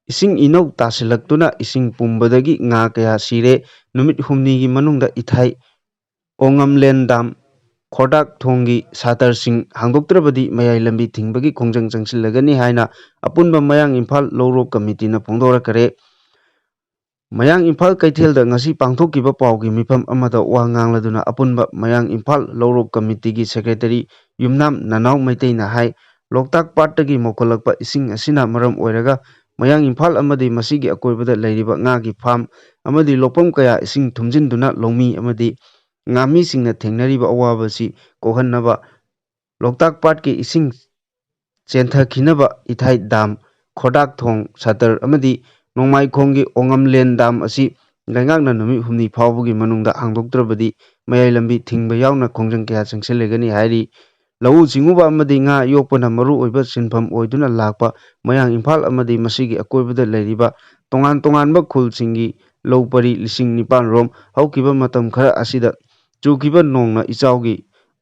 ꯏꯁꯤꯡ ꯏꯅꯧ ꯇꯥꯁꯤꯜꯂꯛꯇꯨꯅ ꯏꯁꯤꯡ ꯄꯨꯝꯕꯗꯒꯤ ꯉꯥ ꯀꯌꯥ ꯁꯤꯔꯦ꯫ ꯅꯨꯃꯤꯠ ꯍꯨꯝꯅꯤꯒꯤ ꯃꯅꯨꯡꯗ ꯏꯊꯥꯏ ꯑꯣꯉꯝꯂꯦꯟ ꯗꯥꯝ ꯈꯣꯔꯗꯥꯛ ꯊꯣꯡꯒꯤ ꯁꯥꯇꯔꯁꯤꯡ ꯍꯥꯡꯗꯣꯛꯇ꯭ꯔꯕꯗꯤ ꯃꯌꯥꯏ ꯂꯝꯕꯤ ꯊꯤꯡꯕꯒꯤ ꯈꯣꯡꯖꯪ ꯆꯪꯁꯤꯜꯂꯒꯅꯤ ꯍꯥꯏꯅ ꯑꯄꯨꯟꯕ ꯃꯌꯥꯡ ꯏꯝꯐꯥꯜ ꯂꯧꯔꯣꯛ ꯀꯃꯤꯇꯤꯅ ꯐꯣꯡꯗꯣꯔꯛꯈ꯭ꯔꯦ꯫ ꯃꯌꯥꯡ ꯏꯝꯐꯥꯜ ꯀꯩꯊꯦꯜꯗ ꯉꯁꯤ ꯄꯥꯡꯊꯣꯛꯈꯤꯕ ꯄꯥꯎꯒꯤ ꯃꯤꯐꯝ ꯑꯃꯗ ꯋꯥ ꯉꯥꯡꯂꯗꯨꯅ ꯑꯄꯨꯟꯕ ꯃꯌꯥꯡ ꯏꯝꯐꯥꯜ ꯂꯧꯔꯣꯛ ꯀꯃꯤꯇꯤꯒꯤ ꯁꯦꯀ꯭ꯔꯦꯇꯔꯤ ꯌꯨꯝꯅꯥꯝ ꯅꯅꯥꯎ ꯃꯩꯇꯩꯅ ꯍꯥꯏ, ꯂꯣꯛꯇꯥꯛ ꯄꯥꯠꯇꯒꯤ ꯃꯧꯈꯠꯂꯛꯄ ꯏꯁꯤꯡ ꯑꯁꯤꯅ ꯃꯔꯝ ꯑꯣꯏꯔꯒ ꯃꯌꯥꯡ ꯏꯝꯐꯥꯜ ꯑꯃꯗꯤ ꯃꯁꯤꯒꯤ ꯑꯀꯣꯏꯕꯗ ꯂꯩꯔꯤꯕ ꯉꯥꯒꯤ ꯐꯥꯝ ꯑꯃꯗꯤ ꯂꯣꯛꯐꯝ ꯀꯌꯥ ꯏꯁꯤꯡ ꯊꯨꯝꯖꯤꯟꯗꯨꯅ ꯂꯧꯃꯤ ꯑꯃꯗꯤ ꯉꯥꯃꯤꯁꯤꯡꯅ ꯊꯦꯡꯅꯔꯤꯕ ꯑꯋꯥꯕꯁꯤ ꯀꯣꯛꯍꯟꯅꯕ ꯂꯣꯛꯇꯥꯛ ꯄꯥꯠꯀꯤ ꯏꯁꯤꯡ ꯆꯦꯟꯊꯈꯤꯅꯕ ꯏꯊꯥꯏ ꯗꯥꯝ, ꯈꯣꯔꯗꯥꯛ ꯊꯣꯡ ꯁꯇꯔ ꯑꯃꯗꯤ ꯅꯣꯡꯃꯥꯏꯈꯣꯡꯒꯤ ꯑꯣꯉꯝꯂꯦꯟ ꯗꯥꯝ ꯑꯁꯤ ꯂꯩꯉꯥꯛꯅ ꯅꯨꯃꯤꯠ ꯍꯨꯝꯅꯤ ꯐꯥꯎꯕꯒꯤ ꯃꯅꯨꯡꯗ ꯍꯥꯡꯗꯣꯛꯇ꯭ꯔꯕꯗꯤ ꯃꯌꯥꯏ ꯂꯝꯕꯤ ꯊꯤꯡꯕ ꯌꯥꯎꯅ ꯈꯣꯡꯖꯪ ꯀꯌꯥ ꯆꯪꯁꯤꯜꯂꯒꯅꯤ ꯍꯥꯏꯔꯤ꯫ ꯂꯧꯎ ꯁꯤꯡꯎꯕ ꯑꯃꯗꯤ ꯉꯥ ꯌꯣꯛꯄꯅ ꯃꯔꯨꯑꯣꯏꯕ ꯁꯤꯟꯐꯝ ꯑꯣꯏꯗꯨꯅ ꯂꯥꯛꯄ ꯃꯌꯥꯡ ꯏꯝꯐꯥꯜ ꯑꯃꯗꯤ ꯃꯁꯤꯒꯤ ꯑꯀꯣꯏꯕꯗ ꯂꯩꯔꯤꯕ ꯇꯣꯉꯥꯟ ꯇꯣꯉꯥꯟꯕ ꯈꯨꯜꯁꯤꯡꯒꯤ ꯂꯧ ꯄꯔꯤ ꯂꯤꯁꯤꯡ ꯅꯤꯄꯥꯟ ꯔꯣꯝ ꯍꯧꯈꯤꯕ ꯃꯇꯝ ꯈꯔ ꯑꯁꯤꯗ ꯆꯨꯈꯤꯕ ꯅꯣꯡꯅ ꯏꯆꯥꯎꯒꯤ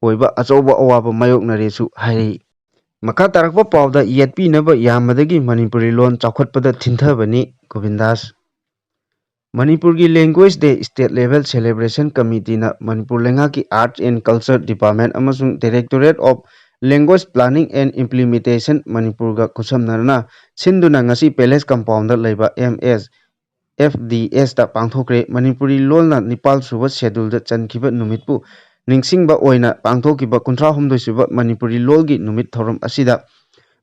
ꯑꯣꯏꯕ ꯑꯆꯧꯕ ꯑꯋꯥꯕ ꯃꯥꯌꯣꯛꯅꯔꯦꯁꯨ ꯍꯥꯏꯔꯛꯏ꯫ ꯃꯈꯥ ꯇꯥꯔꯛꯄ ꯄꯥꯎꯗ ꯌꯦꯠꯄꯤꯅꯕ ꯌꯥꯝꯕꯗꯒꯤ ꯃꯅꯤꯄꯨꯔꯤ ꯂꯣꯟ ꯆꯥꯎꯈꯠꯄꯗ ꯊꯤꯟꯊꯕꯅꯤ, ꯒꯣꯕꯤꯟꯗꯥꯁ꯫ ꯃꯅꯤꯄꯨꯔꯒꯤ Language Day State Level Celebration Committeeꯅ Manipur ꯂꯩꯉꯥꯛꯀꯤ Arts and Culture Department ꯑꯃꯁꯨꯡ Directorate of Language Planning and Implementation ꯃꯅꯤꯄꯨꯔꯒ ꯈꯨꯠꯁꯝꯅꯗꯨꯅ ꯁꯤꯟꯗꯨꯅ ꯉꯁꯤ Palace Compoundꯗ ꯂꯩꯕ ꯑꯦꯝ ꯑꯦꯁ F D S ꯇ ꯄꯥꯡꯊꯣꯛꯈ꯭ꯔꯦ꯫ ꯃꯅꯤꯄꯨꯔꯤ ꯂꯣꯜꯅ ꯅꯤꯄꯥꯜ ꯁꯨꯕ schedule ꯗ ꯆꯟꯈꯤꯕ ꯅꯨꯃꯤꯠꯄꯨ ꯅꯤꯡꯁꯤꯡꯕ ꯑꯣꯏꯅ ꯄꯥꯡꯊꯣꯛꯈꯤꯕ ꯀꯨꯟꯊ꯭ꯔꯥ ꯍꯨꯝꯗꯣꯏ ꯁꯨꯕ ꯃꯅꯤꯄꯨꯔꯤ ꯂꯣꯜꯒꯤ ꯅꯨꯃꯤꯠ ꯊꯧꯔꯝ ꯑꯁꯤꯗ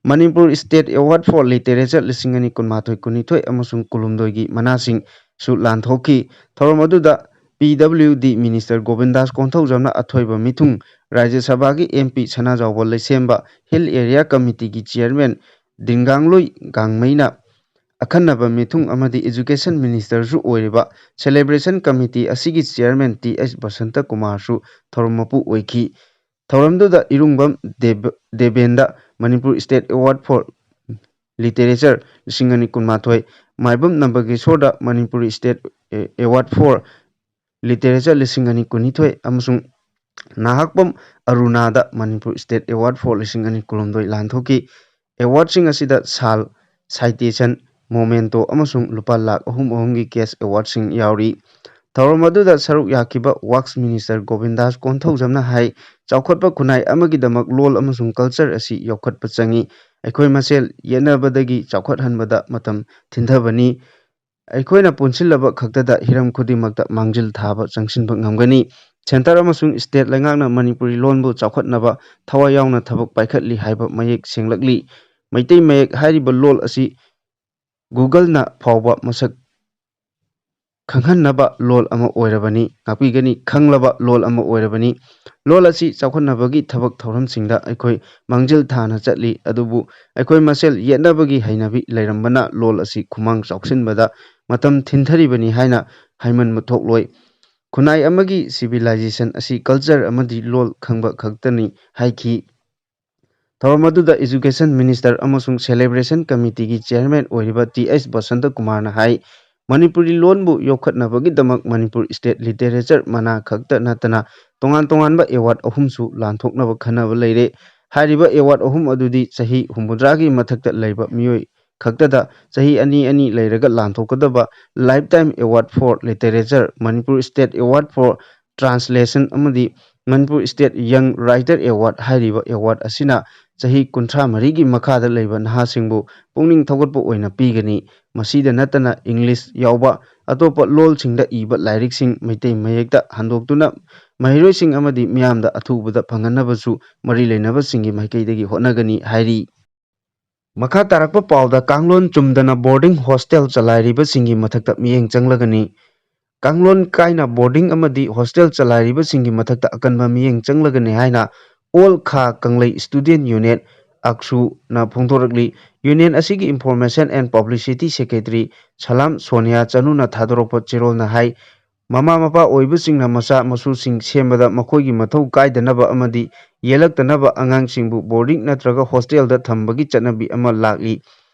Manipur State Award for Literature ꯂꯤꯁꯤꯡ ꯑꯅꯤ ꯀꯨꯟꯃꯥꯊꯣꯏ ꯀꯨꯟꯅꯤꯊꯣꯏ ꯑꯃꯁꯨꯡ ꯀꯨꯟꯍꯨꯝꯗꯣꯏꯒꯤ ꯃꯅꯥꯁꯤꯡꯁꯨ ꯂꯥꯟꯊꯣꯛꯈꯤ꯫ ꯊꯧꯔꯝ ꯑꯗꯨꯗ P W D Minister ꯒꯣꯕꯤꯟꯗꯥꯁ ꯀꯣꯟꯊꯧꯖꯝꯅ ꯑꯊꯣꯏꯕ ꯃꯤꯊꯨꯡ, ꯔꯥꯖ꯭ꯌ ꯁꯚꯥꯒꯤ M P ꯁꯅꯥꯖꯥꯎꯕ ꯂꯩꯁꯦꯝꯕ, Hill Area Committee ꯒꯤ Chairman ꯗꯤꯡꯒꯥꯡꯂꯨꯏ ꯒꯥꯡꯃꯩꯅ ꯑꯈꯟꯅꯕ ꯃꯤꯊꯨꯡ ꯑꯃꯗꯤ Education Minister ꯁꯨ ꯑꯣꯏꯔꯤꯕ Celebration Committee ꯑꯁꯤꯒꯤ Chairman T H ꯕꯁꯟꯇ ꯀꯨꯃꯥꯔꯁꯨ ꯊꯧꯔꯝ ꯃꯄꯨ ꯑꯣꯏꯈꯤ꯫ ꯊꯧꯔꯝꯗꯨꯗ ꯏꯔꯨꯡꯕꯝ ꯗꯦꯕ-, ꯗꯦꯕꯦꯟꯗ Manipur State Award for Literature ꯂꯤꯁꯤꯡ ꯑꯅꯤ ꯀꯨꯟꯃꯥꯊꯣꯏ, ꯃꯥꯏꯕꯝ ꯅꯝꯕꯒꯦꯁꯣꯔꯗ Manipur State, A, Award for Literature ꯂꯤꯁꯤꯡ ꯑꯅꯤ ꯀꯨꯟꯅꯤꯊꯣꯏ ꯑꯃꯁꯨꯡ Nahakpam ꯑꯔꯨꯅꯥꯗ Manipur State Award for ꯂꯤꯁꯤꯡ ꯑꯅꯤ ꯀꯨꯟꯍꯨꯝꯗꯣꯏ ꯂꯥꯟꯊꯣꯛꯈꯤ꯫ Award ꯁꯤꯡ ꯑꯁꯤꯗ ꯁꯥꯜ, citation, memento ꯑꯃꯁꯨꯡ ꯂꯨꯄꯥ ꯂꯥꯈ ꯑꯍꯨꯝ ꯑꯍꯨꯝꯒꯤ cash award ꯁꯤꯡ ꯌꯥꯎꯔꯤ꯫ ꯊꯧꯔꯝ ꯑꯗꯨꯗ ꯁꯔꯨꯛ ꯌꯥꯈꯤꯕ Works Minister ꯒꯣꯕꯤꯟꯗꯥꯁ ꯀꯣꯟꯊꯧꯖꯝꯅ ꯍꯥꯏ, ꯆꯥꯎꯈꯠꯄ ꯈꯨꯟꯅꯥꯏ ꯑꯃꯒꯤꯗꯃꯛ ꯂꯣꯜ ꯑꯃꯁꯨꯡ culture ꯑꯁꯤ ꯌꯣꯛꯈꯠꯄ ꯆꯪꯏ꯫ ꯑꯩꯈꯣꯏ ꯃꯁꯦꯜ ꯌꯦꯠꯅꯕꯗꯒꯤ ꯆꯥꯎꯈꯠꯍꯟꯕꯗ ꯃꯇꯝ ꯊꯤꯟꯊꯕꯅꯤ꯫ ꯑꯩꯈꯣꯏꯅ ꯄꯨꯟꯁꯤꯜꯂꯕ ꯈꯛꯇꯗ ꯍꯤꯔꯝ ꯈꯨꯗꯤꯡꯃꯛꯇ ꯃꯥꯡꯖꯤꯜ ꯊꯥꯕ ꯆꯪꯁꯤꯟꯕ ꯉꯝꯒꯅꯤ꯫ Centre ꯑꯃꯁꯨꯡ state ꯂꯩꯉꯥꯛꯅ ꯃꯅꯤꯄꯨꯔꯤ ꯂꯣꯟꯕꯨ ꯆꯥꯎꯈꯠꯅꯕ ꯊꯋꯥꯏ ꯌꯥꯎꯅ ꯊꯕꯛ ꯄꯥꯏꯈꯠꯂꯤ ꯍꯥꯏꯕ ꯃꯌꯦꯛ ꯁꯦꯡꯂꯛꯂꯤ꯫ ꯃꯩꯇꯩ ꯃꯌꯦꯛ ꯍꯥꯏꯔꯤꯕ ꯂꯣꯜ ꯑꯁꯤ Google ꯅ ꯐꯥꯎꯕ ꯃꯁꯛ ꯈꯪꯍꯟꯅꯕ ꯂꯣꯜ ꯑꯃ ꯑꯣꯏꯔꯕꯅꯤ, ꯉꯥꯛꯄꯤꯒꯅꯤ, ꯈꯪꯂꯕ ꯂꯣꯜ ꯑꯃ ꯑꯣꯏꯔꯕꯅꯤ꯫ ꯂꯣꯜ ꯑꯁꯤ ꯆꯥꯎꯈꯠꯅꯕꯒꯤ ꯊꯕꯛ ꯊꯧꯔꯝꯁꯤꯡꯗ ꯑꯩꯈꯣꯏ ꯃꯥꯡꯖꯤꯜ ꯊꯥꯅ ꯆꯠꯂꯤ, ꯑꯗꯨꯕꯨ ꯑꯩꯈꯣꯏ ꯃꯁꯦꯜ ꯌꯦꯠꯅꯕꯒꯤ ꯍꯩꯅꯕꯤ ꯂꯩꯔꯝꯕꯅ ꯂꯣꯜ ꯑꯁꯤ ꯈꯨꯃꯥꯡ ꯆꯥꯎꯁꯤꯟꯕꯗ ꯃꯇꯝ ꯊꯤꯟꯊꯔꯤꯕꯅꯤ ꯍꯥꯏꯅ ꯍꯥꯏꯃꯟꯕ ꯊꯣꯛꯂꯣꯏ꯫ ꯈꯨꯟꯅꯥꯏ ꯑꯃꯒꯤ civilization ꯑꯁꯤ culture ꯑꯃꯗꯤ ꯂꯣꯜ ꯈꯪꯕ ꯈꯛꯇꯅꯤ ꯍꯥꯏꯈꯤ꯫ ꯊꯧꯔꯝ ꯑꯗꯨꯗ Education Minister ꯑꯃꯁꯨꯡ Celebration Committee ꯒꯤ Chairman ꯑꯣꯏꯔꯤꯕ T H ꯕꯁꯟꯇ ꯀꯨꯃꯥꯔꯅ ꯍꯥꯏ, ꯃꯅꯤꯄꯨꯔꯤ ꯂꯣꯟꯕꯨ ꯌꯣꯛꯈꯠꯅꯕꯒꯤꯗꯃꯛ ꯃꯅꯤꯄꯨꯔ State Literature ꯃꯅꯥ ꯈꯛꯇ ꯅꯠꯇꯅ ꯇꯣꯉꯥꯟ ꯇꯣꯉꯥꯟꯕ award ꯑꯍꯨꯝꯁꯨ ꯂꯥꯟꯊꯣꯛꯅꯕ ꯈꯟꯅꯕ ꯂꯩꯔꯦ꯫ ꯍꯥꯏꯔꯤꯕ award ꯑꯍꯨꯝ ꯑꯗꯨꯗꯤ ꯆꯍꯤ ꯍꯨꯝꯐꯨꯇꯔꯥꯒꯤ ꯃꯊꯛꯇ ꯂꯩꯕ ꯃꯤꯑꯣꯏ ꯈꯛꯇꯗ ꯆꯍꯤ ꯑꯅꯤ ꯑꯅꯤ ꯂꯩꯔꯒ ꯂꯥꯟꯊꯣꯛꯀꯗꯕ Lifetime Award for Literature, Manipur State Award for Translation ꯑꯃꯗꯤ Manipur State Young Writer Award ꯍꯥꯏꯔꯤꯕ award ꯑꯁꯤꯅ ꯆꯍꯤ ꯀꯨꯟꯊ꯭ꯔꯥ ꯃꯔꯤꯒꯤ ꯃꯈꯥꯗ ꯂꯩꯕ ꯅꯍꯥꯁꯤꯡꯕꯨ ꯄꯨꯛꯅꯤꯡ ꯊꯧꯒꯠꯄ ꯑꯣꯏꯅ ꯄꯤꯒꯅꯤ꯫ ꯃꯁꯤꯗ ꯅꯠꯇꯅ English ꯌꯥꯎꯕ ꯑꯇꯣꯞꯄ ꯂꯣꯜꯁꯤꯡꯗ ꯏꯕ ꯂꯥꯏꯔꯤꯛꯁꯤꯡ ꯃꯩꯇꯩ ꯃꯌꯦꯛꯇ ꯍꯟꯗꯣꯛꯇꯨꯅ ꯃꯍꯩꯔꯣꯏꯁꯤꯡ ꯑꯃꯗꯤ ꯃꯤꯌꯥꯝꯗ ꯑꯊꯨꯕꯗ ꯐꯪꯍꯟꯅꯕꯁꯨ ꯃꯔꯤ ꯂꯩꯅꯕꯁꯤꯡꯒꯤ ꯃꯥꯏꯀꯩꯗꯒꯤ ꯍꯣꯠꯅꯒꯅꯤ ꯍꯥꯏꯔꯤ꯫ ꯃꯈꯥ ꯇꯥꯔꯛꯄ ꯄꯥꯎꯗ ꯀꯥꯡꯂꯣꯟ ꯆꯨꯝꯗꯅ boarding hostel ꯆꯂꯥꯏꯔꯤꯕꯁꯤꯡꯒꯤ ꯃꯊꯛꯇ ꯃꯤꯠꯌꯦꯡ ꯆꯪꯂꯒꯅꯤ꯫ ꯀꯥꯡꯂꯣꯟ ꯀꯥꯏꯅ boarding ꯑꯃꯗꯤ hostel ꯆꯂꯥꯏꯔꯤꯕꯁꯤꯡꯒꯤ ꯃꯊꯛꯇ ꯑꯀꯟꯕ ꯃꯤꯠꯌꯦꯡ ꯆꯪꯂꯒꯅꯤ ꯍꯥꯏꯅ All Kha Kanglei Student Union, ꯑꯛꯁꯨꯅ ꯐꯣꯡꯗꯣꯔꯛꯂꯤ꯫ Union ꯑꯁꯤꯒꯤ Information and Publicity Secretary ꯁꯂꯥꯝ ꯁꯣꯅꯤꯌꯥ ꯆꯅꯨꯅ ꯊꯥꯗꯣꯔꯛꯄ ꯆꯦꯔꯣꯜꯅ ꯍꯥꯏ, ꯃꯃꯥ ꯃꯄꯥ ꯑꯣꯏꯕꯁꯤꯡꯅ ꯃꯆꯥ ꯃꯁꯨꯁꯤꯡ ꯁꯦꯝꯕꯗ ꯃꯈꯣꯏꯒꯤ ꯃꯊꯧ ꯀꯥꯏꯗꯅꯕ ꯑꯃꯗꯤ ꯌꯦꯜꯂꯛꯇꯅꯕ ꯑꯉꯥꯡꯁꯤꯡꯕꯨ boarding ꯅꯠꯇ꯭ꯔꯒ hostel ꯗ ꯊꯝꯕꯒꯤ ꯆꯠꯅꯕꯤ ꯑꯃ ꯂꯥꯛꯂꯤ꯫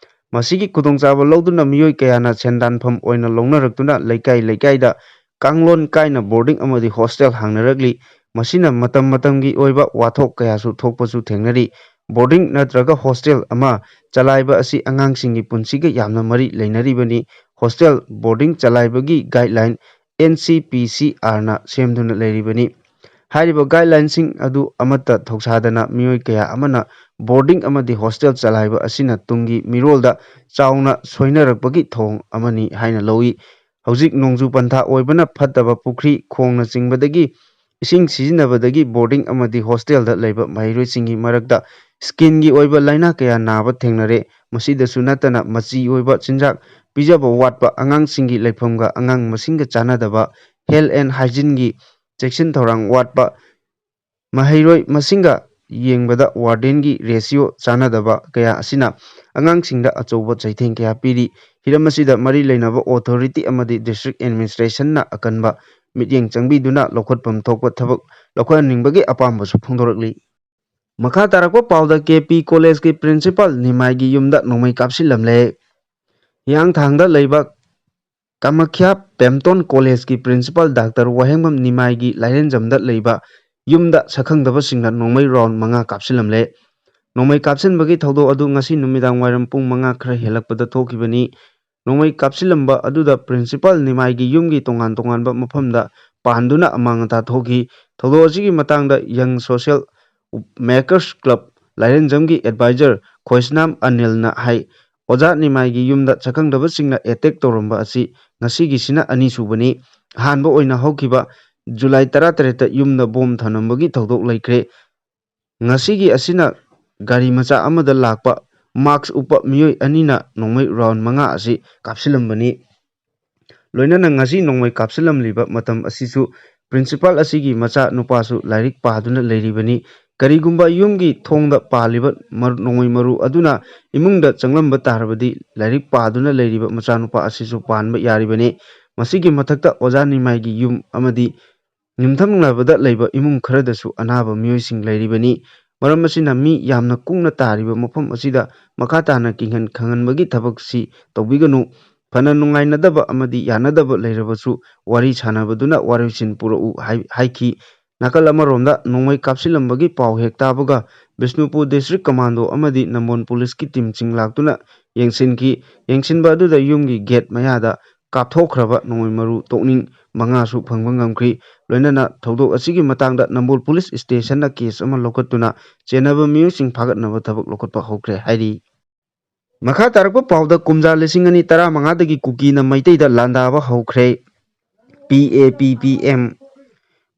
ꯃꯁꯤꯒꯤ ꯈꯨꯗꯣꯡꯆꯥꯕ ꯂꯧꯗꯨꯅ ꯃꯤꯑꯣꯏ ꯀꯌꯥꯅ ꯁꯦꯟꯗꯥꯟꯐꯝ ꯑꯣꯏꯅ ꯂꯧꯅꯔꯛꯇꯨꯅ ꯂꯩꯀꯥꯏ ꯂꯩꯀꯥꯏꯗ ꯀꯥꯡꯂꯣꯟ ꯀꯥꯏꯅ boarding ꯑꯃꯗꯤ hostel ꯍꯥꯡꯅꯔꯛꯂꯤ꯫ ꯃꯁꯤꯅ ꯃꯇꯝ ꯃꯇꯝꯒꯤ ꯑꯣꯏꯕ ꯋꯥꯊꯣꯛ ꯀꯌꯥꯁꯨ ꯊꯣꯛꯄꯁꯨ ꯊꯦꯡꯅꯔꯤ꯫ Boarding ꯅꯠꯇ꯭ꯔꯒ hostel ꯑꯃ ꯆꯂꯥꯏꯕ ꯑꯁꯤ ꯑꯉꯥꯡꯁꯤꯡꯒꯤ ꯄꯨꯟꯁꯤꯒ ꯌꯥꯝꯅ ꯃꯔꯤ ꯂꯩꯅꯔꯤꯕꯅꯤ꯫ Hostel boarding ꯆꯂꯥꯏꯕꯒꯤ guideline N C P C R ꯅ ꯁꯦꯝꯗꯨꯅ ꯂꯩꯔꯤꯕꯅꯤ꯫ ꯍꯥꯏꯔꯤꯕ guideline ꯁꯤꯡ ꯑꯗꯨ ꯑꯃꯠꯇ ꯊꯧꯁꯥꯗꯅ ꯃꯤꯑꯣꯏ ꯀꯌꯥ ꯑꯃꯅ boarding ꯑꯃꯗꯤ hostel ꯆꯂꯥꯏꯕ ꯑꯁꯤꯅ ꯇꯨꯡꯒꯤ ꯃꯤꯔꯣꯜꯗ ꯆꯥꯎꯅ ꯁꯣꯏꯅꯔꯛꯄꯒꯤ ꯊꯧꯑꯣꯡ ꯑꯃꯅꯤ ꯍꯥꯏꯅ ꯂꯧꯏ꯫ ꯍꯧꯖꯤꯛ ꯅꯣꯡꯖꯨ ꯄꯟꯊꯥ ꯑꯣꯏꯕꯅ ꯐꯠꯇꯕ ꯄꯨꯈ꯭ꯔꯤ, ꯈꯣꯡꯅꯆꯤꯡꯕꯗꯒꯤ ꯏꯁꯤꯡ ꯁꯤꯖꯤꯟꯅꯕꯗꯒꯤ boarding ꯑꯃꯗꯤ hostel ꯗ ꯂꯩꯕ ꯃꯍꯩꯔꯣꯏꯁꯤꯡꯒꯤ ꯃꯔꯛꯇ skin ꯒꯤ ꯑꯣꯏꯕ ꯂꯥꯏꯅꯥ ꯀꯌꯥ ꯅꯥꯕ ꯊꯦꯡꯅꯔꯦ꯫ ꯃꯁꯤꯗꯁꯨ ꯅꯠꯇꯅ ꯃꯆꯤ ꯑꯣꯏꯕ ꯆꯤꯟꯖꯥꯛ ꯄꯤꯖꯕ ꯋꯥꯠꯄ, ꯑꯉꯥꯡꯁꯤꯡꯒꯤ ꯂꯩꯐꯝꯒ ꯑꯉꯥꯡ ꯃꯁꯤꯡꯒ ꯆꯥꯟꯅꯗꯕ, health and hygiene ꯒꯤ ꯆꯦꯛꯁꯤꯟ ꯊꯧꯔꯥꯡ ꯋꯥꯠꯄ, ꯃꯍꯩꯔꯣꯏ ꯃꯁꯤꯡꯒ ꯌꯦꯡꯕꯗ warden ꯒꯤ ratio ꯆꯥꯟꯅꯗꯕ ꯀꯌꯥ ꯑꯁꯤꯅ ꯑꯉꯥꯡꯁꯤꯡꯗ ꯑꯆꯧꯕ ꯆꯩꯊꯦꯡ ꯀꯌꯥ ꯄꯤꯔꯤ꯫ ꯍꯤꯔꯝ ꯑꯁꯤꯗ ꯃꯔꯤ ꯂꯩꯅꯕ authority ꯑꯃꯗꯤ district administration ꯅ ꯑꯀꯟꯕ ꯃꯤꯠꯌꯦꯡ ꯆꯪꯕꯤꯗꯨꯅ ꯂꯧꯈꯠꯐꯝ ꯊꯣꯛꯄ ꯊꯕꯛ ꯂꯧꯈꯠꯍꯟꯅꯤꯡꯕꯒꯤ ꯑꯄꯥꯝꯕꯁꯨ ꯐꯣꯡꯗꯣꯔꯛꯂꯤ꯫ ꯃꯈꯥ ꯇꯥꯔꯛꯄ ꯄꯥꯎꯗ K P College ꯀꯤ principal ꯅꯤꯃꯥꯏꯒꯤ ꯌꯨꯝꯗ ꯅꯣꯡꯃꯩ ꯀꯥꯞꯁꯤꯜꯂꯝꯂꯦ꯫ ꯍꯤꯌꯥꯡꯊꯥꯡꯗ ꯂꯩꯕ ꯀꯥꯃꯈ꯭ꯌꯥ ꯄꯦꯝꯇꯣꯟ College ꯀꯤ principal Doctor ꯋꯥꯍꯦꯡꯕꯝ ꯅꯤꯃꯥꯏꯒꯤ ꯂꯥꯏꯔꯦꯟꯖꯝꯗ ꯂꯩꯕ ꯌꯨꯝꯗ ꯁꯛꯈꯪꯗꯕꯁꯤꯡꯅ ꯅꯣꯡꯃꯩ round ꯃꯉꯥ ꯀꯥꯞꯁꯤꯜꯂꯝꯂꯦ꯫ ꯅꯣꯡꯃꯩ ꯀꯥꯞꯁꯤꯟꯕꯒꯤ ꯊꯧꯗꯣꯛ ꯑꯗꯨ ꯉꯁꯤ ꯅꯨꯃꯤꯗꯥꯡ ꯋꯥꯏꯔꯝ ꯄꯨꯡ ꯃꯉꯥ ꯈꯔ ꯍꯦꯜꯂꯛꯄꯗ ꯊꯣꯛꯈꯤꯕꯅꯤ꯫ ꯅꯣꯡꯃꯩ ꯀꯥꯞꯁꯤꯜꯂꯝꯕ ꯑꯗꯨꯗ principal ꯅꯤꯃꯥꯏꯒꯤ ꯌꯨꯝꯒꯤ ꯇꯣꯉꯥꯟ ꯇꯣꯉꯥꯟꯕ ꯃꯐꯝꯗ ꯄꯥꯟꯗꯨꯅ ꯑꯃꯥꯡ ꯑꯇꯥ ꯊꯣꯛꯈꯤ꯫ ꯊꯧꯗꯣꯛ ꯑꯁꯤꯒꯤ ꯃꯇꯥꯡꯗ Young Social Makers Club ꯂꯥꯏꯔꯦꯟꯖꯝꯒꯤ advisor ꯈꯣꯏꯁꯅꯥꯝ ꯑꯅꯤꯜꯅ ꯍꯥꯏ, ꯑꯣꯖꯥ ꯅꯤꯃꯥꯏꯒꯤ ꯌꯨꯝꯗ ꯁꯛꯈꯪꯗꯕꯁꯤꯡꯅ ꯑꯦꯇꯦꯛ ꯇꯧꯔꯝꯕ ꯑꯁꯤ ꯉꯁꯤꯒꯤꯁꯤꯅ ꯑꯅꯤꯁꯨꯕꯅꯤ꯫ ꯑꯍꯥꯟꯕ ꯑꯣꯏꯅ ꯍꯧꯈꯤꯕ ꯖꯨꯂꯥꯏ ꯇꯔꯥꯇꯔꯦꯠꯇ ꯌꯨꯝꯗ ꯕꯣꯝ ꯊꯝꯂꯝꯕꯒꯤ ꯊꯧꯗꯣꯛ ꯂꯩꯈ꯭ꯔꯦ꯫ ꯉꯁꯤꯒꯤ ꯑꯁꯤꯅ ꯒꯥꯔꯤ ꯃꯆꯥ ꯑꯃꯗ ꯂꯥꯛꯄ ꯃꯥꯛꯁ ꯎꯞꯄ ꯃꯤꯑꯣꯏ ꯑꯅꯤꯅ ꯅꯣꯡꯃꯩ ꯔꯥꯎꯟ ꯃꯉꯥ ꯑꯁꯤ ꯀꯥꯞꯁꯤꯜꯂꯝꯕꯅꯤ꯫ ꯂꯣꯏꯅꯅ ꯉꯁꯤ ꯅꯣꯡꯃꯩ ꯀꯥꯞꯁꯤꯜꯂꯝꯂꯤꯕ ꯃꯇꯝ ꯑꯁꯤꯁꯨ ꯄ꯭ꯔꯤꯟꯁꯤꯄꯥꯜ ꯑꯁꯤꯒꯤ ꯃꯆꯥ ꯅꯨꯄꯥꯁꯨ ꯂꯥꯏꯔꯤꯛ ꯄꯥꯗꯨꯅ ꯂꯩꯔꯤꯕꯅꯤ꯫ ꯀꯔꯤꯒꯨꯝꯕ ꯌꯨꯝꯒꯤ ꯊꯣꯡꯗ ꯄꯥꯜꯂꯤꯕ ꯃꯔꯨ-, ꯅꯣꯡꯃꯩ ꯃꯔꯨ ꯑꯗꯨꯅ ꯏꯃꯨꯡꯗ ꯆꯪꯂꯝꯕ ꯇꯥꯔꯕꯗꯤ ꯂꯥꯏꯔꯤꯛ ꯄꯥꯗꯨꯅ ꯂꯩꯔꯤꯕ ꯃꯆꯥꯅꯨꯄꯥ ꯑꯁꯤꯁꯨ ꯄꯥꯟꯕ ꯌꯥꯔꯤꯕꯅꯤ꯫ ꯃꯁꯤꯒꯤ ꯃꯊꯛꯇ ꯑꯣꯖꯥ ꯅꯤꯃꯥꯏꯒꯤ ꯌꯨꯝ ꯑꯃꯗꯤ ꯌꯨꯝꯊꯪꯅꯕꯗ ꯂꯩꯕ ꯏꯃꯨꯡ ꯈꯔꯗꯁꯨ ꯑꯅꯥꯕ ꯃꯤꯑꯣꯏꯁꯤꯡ ꯂꯩꯔꯤꯕꯅꯤ꯫ ꯃꯔꯝ ꯑꯁꯤꯅ ꯃꯤ ꯌꯥꯝꯅ ꯀꯨꯡꯅ ꯇꯥꯔꯤꯕ ꯃꯐꯝ ꯑꯁꯤꯗ ꯃꯈꯥ ꯇꯥꯅ ꯀꯤꯡꯍꯟ ꯈꯪꯍꯟꯕꯒꯤ ꯊꯕꯛꯁꯤ ꯇꯧꯕꯤꯒꯅꯨ꯫ ꯐꯅ ꯅꯨꯡꯉꯥꯏꯅꯗꯕ ꯑꯃꯗꯤ ꯌꯥꯅꯗꯕ ꯂꯩꯔꯕꯁꯨ ꯋꯥꯔꯤ ꯁꯥꯟꯅꯕꯗꯨꯅ ꯋꯥꯔꯣꯏꯁꯤꯟ ꯄꯨꯔꯛꯎ ꯍꯥꯏ-, ꯍꯥꯏꯈꯤ꯫ ꯅꯥꯀꯜ ꯑꯃꯔꯣꯝꯗ ꯅꯣꯡꯃꯩ ꯀꯥꯞꯁꯤꯜꯂꯝꯕꯒꯤ ꯄꯥꯎ ꯍꯦꯛ ꯇꯥꯕꯒ ꯕꯤꯁꯅꯨꯄꯨꯔ ꯗꯤꯁꯇ꯭ꯔꯤꯛ ꯀꯃꯥꯟꯗꯣ ꯑꯃꯗꯤ ꯅꯝꯕꯣꯜ ꯄꯨꯂꯤꯁꯀꯤ ꯇꯤꯝꯁꯤꯡ ꯂꯥꯛꯇꯨꯅ ꯌꯦꯡꯁꯤꯟꯈꯤ꯫ ꯌꯦꯡꯁꯤꯟꯕ ꯑꯗꯨꯗ ꯌꯨꯝꯒꯤ ꯒꯦꯠ ꯃꯌꯥꯗ ꯀꯥꯞꯊꯣꯛꯈ꯭ꯔꯕ ꯅꯣꯡꯃꯩ ꯃꯔꯨ ꯇꯣꯛꯅꯤꯡ ꯃꯉꯥꯁꯨ ꯐꯪꯕ ꯉꯝꯈ꯭ꯔꯤ꯫ ꯂꯣꯏꯅꯅ ꯊꯧꯗꯣꯛ ꯑꯁꯤꯒꯤ ꯃꯇꯥꯡꯗ ꯅꯝꯕꯣꯜ ꯄꯨꯂꯤꯁ ꯁ꯭ꯇꯦꯁꯟꯅ ꯀꯦꯁ ꯑꯃ ꯂꯧꯈꯠꯇꯨꯅ ꯆꯦꯟꯅꯕ ꯃꯤꯑꯣꯏꯁꯤꯡ ꯐꯥꯒꯠꯅꯕ ꯊꯕꯛ ꯂꯧꯈꯠꯄ ꯍꯧꯈ꯭ꯔꯦ ꯍꯥꯏꯔꯤ꯫ ꯃꯈꯥ ꯇꯥꯔꯛꯄ ꯄꯥꯎꯗ ꯀꯨꯝꯖꯥ ꯂꯤꯁꯤꯡ ꯑꯅꯤ ꯇꯔꯥꯃꯉꯥꯗꯒꯤ ꯀꯨꯀꯤꯅ ꯃꯩꯇꯩꯗ ꯂꯥꯟꯗꯥꯕ ꯍꯧꯈ꯭ꯔꯦ꯫ ꯄꯤ ꯑꯦ ꯄꯤ ꯄꯤ ꯑꯦꯝ꯫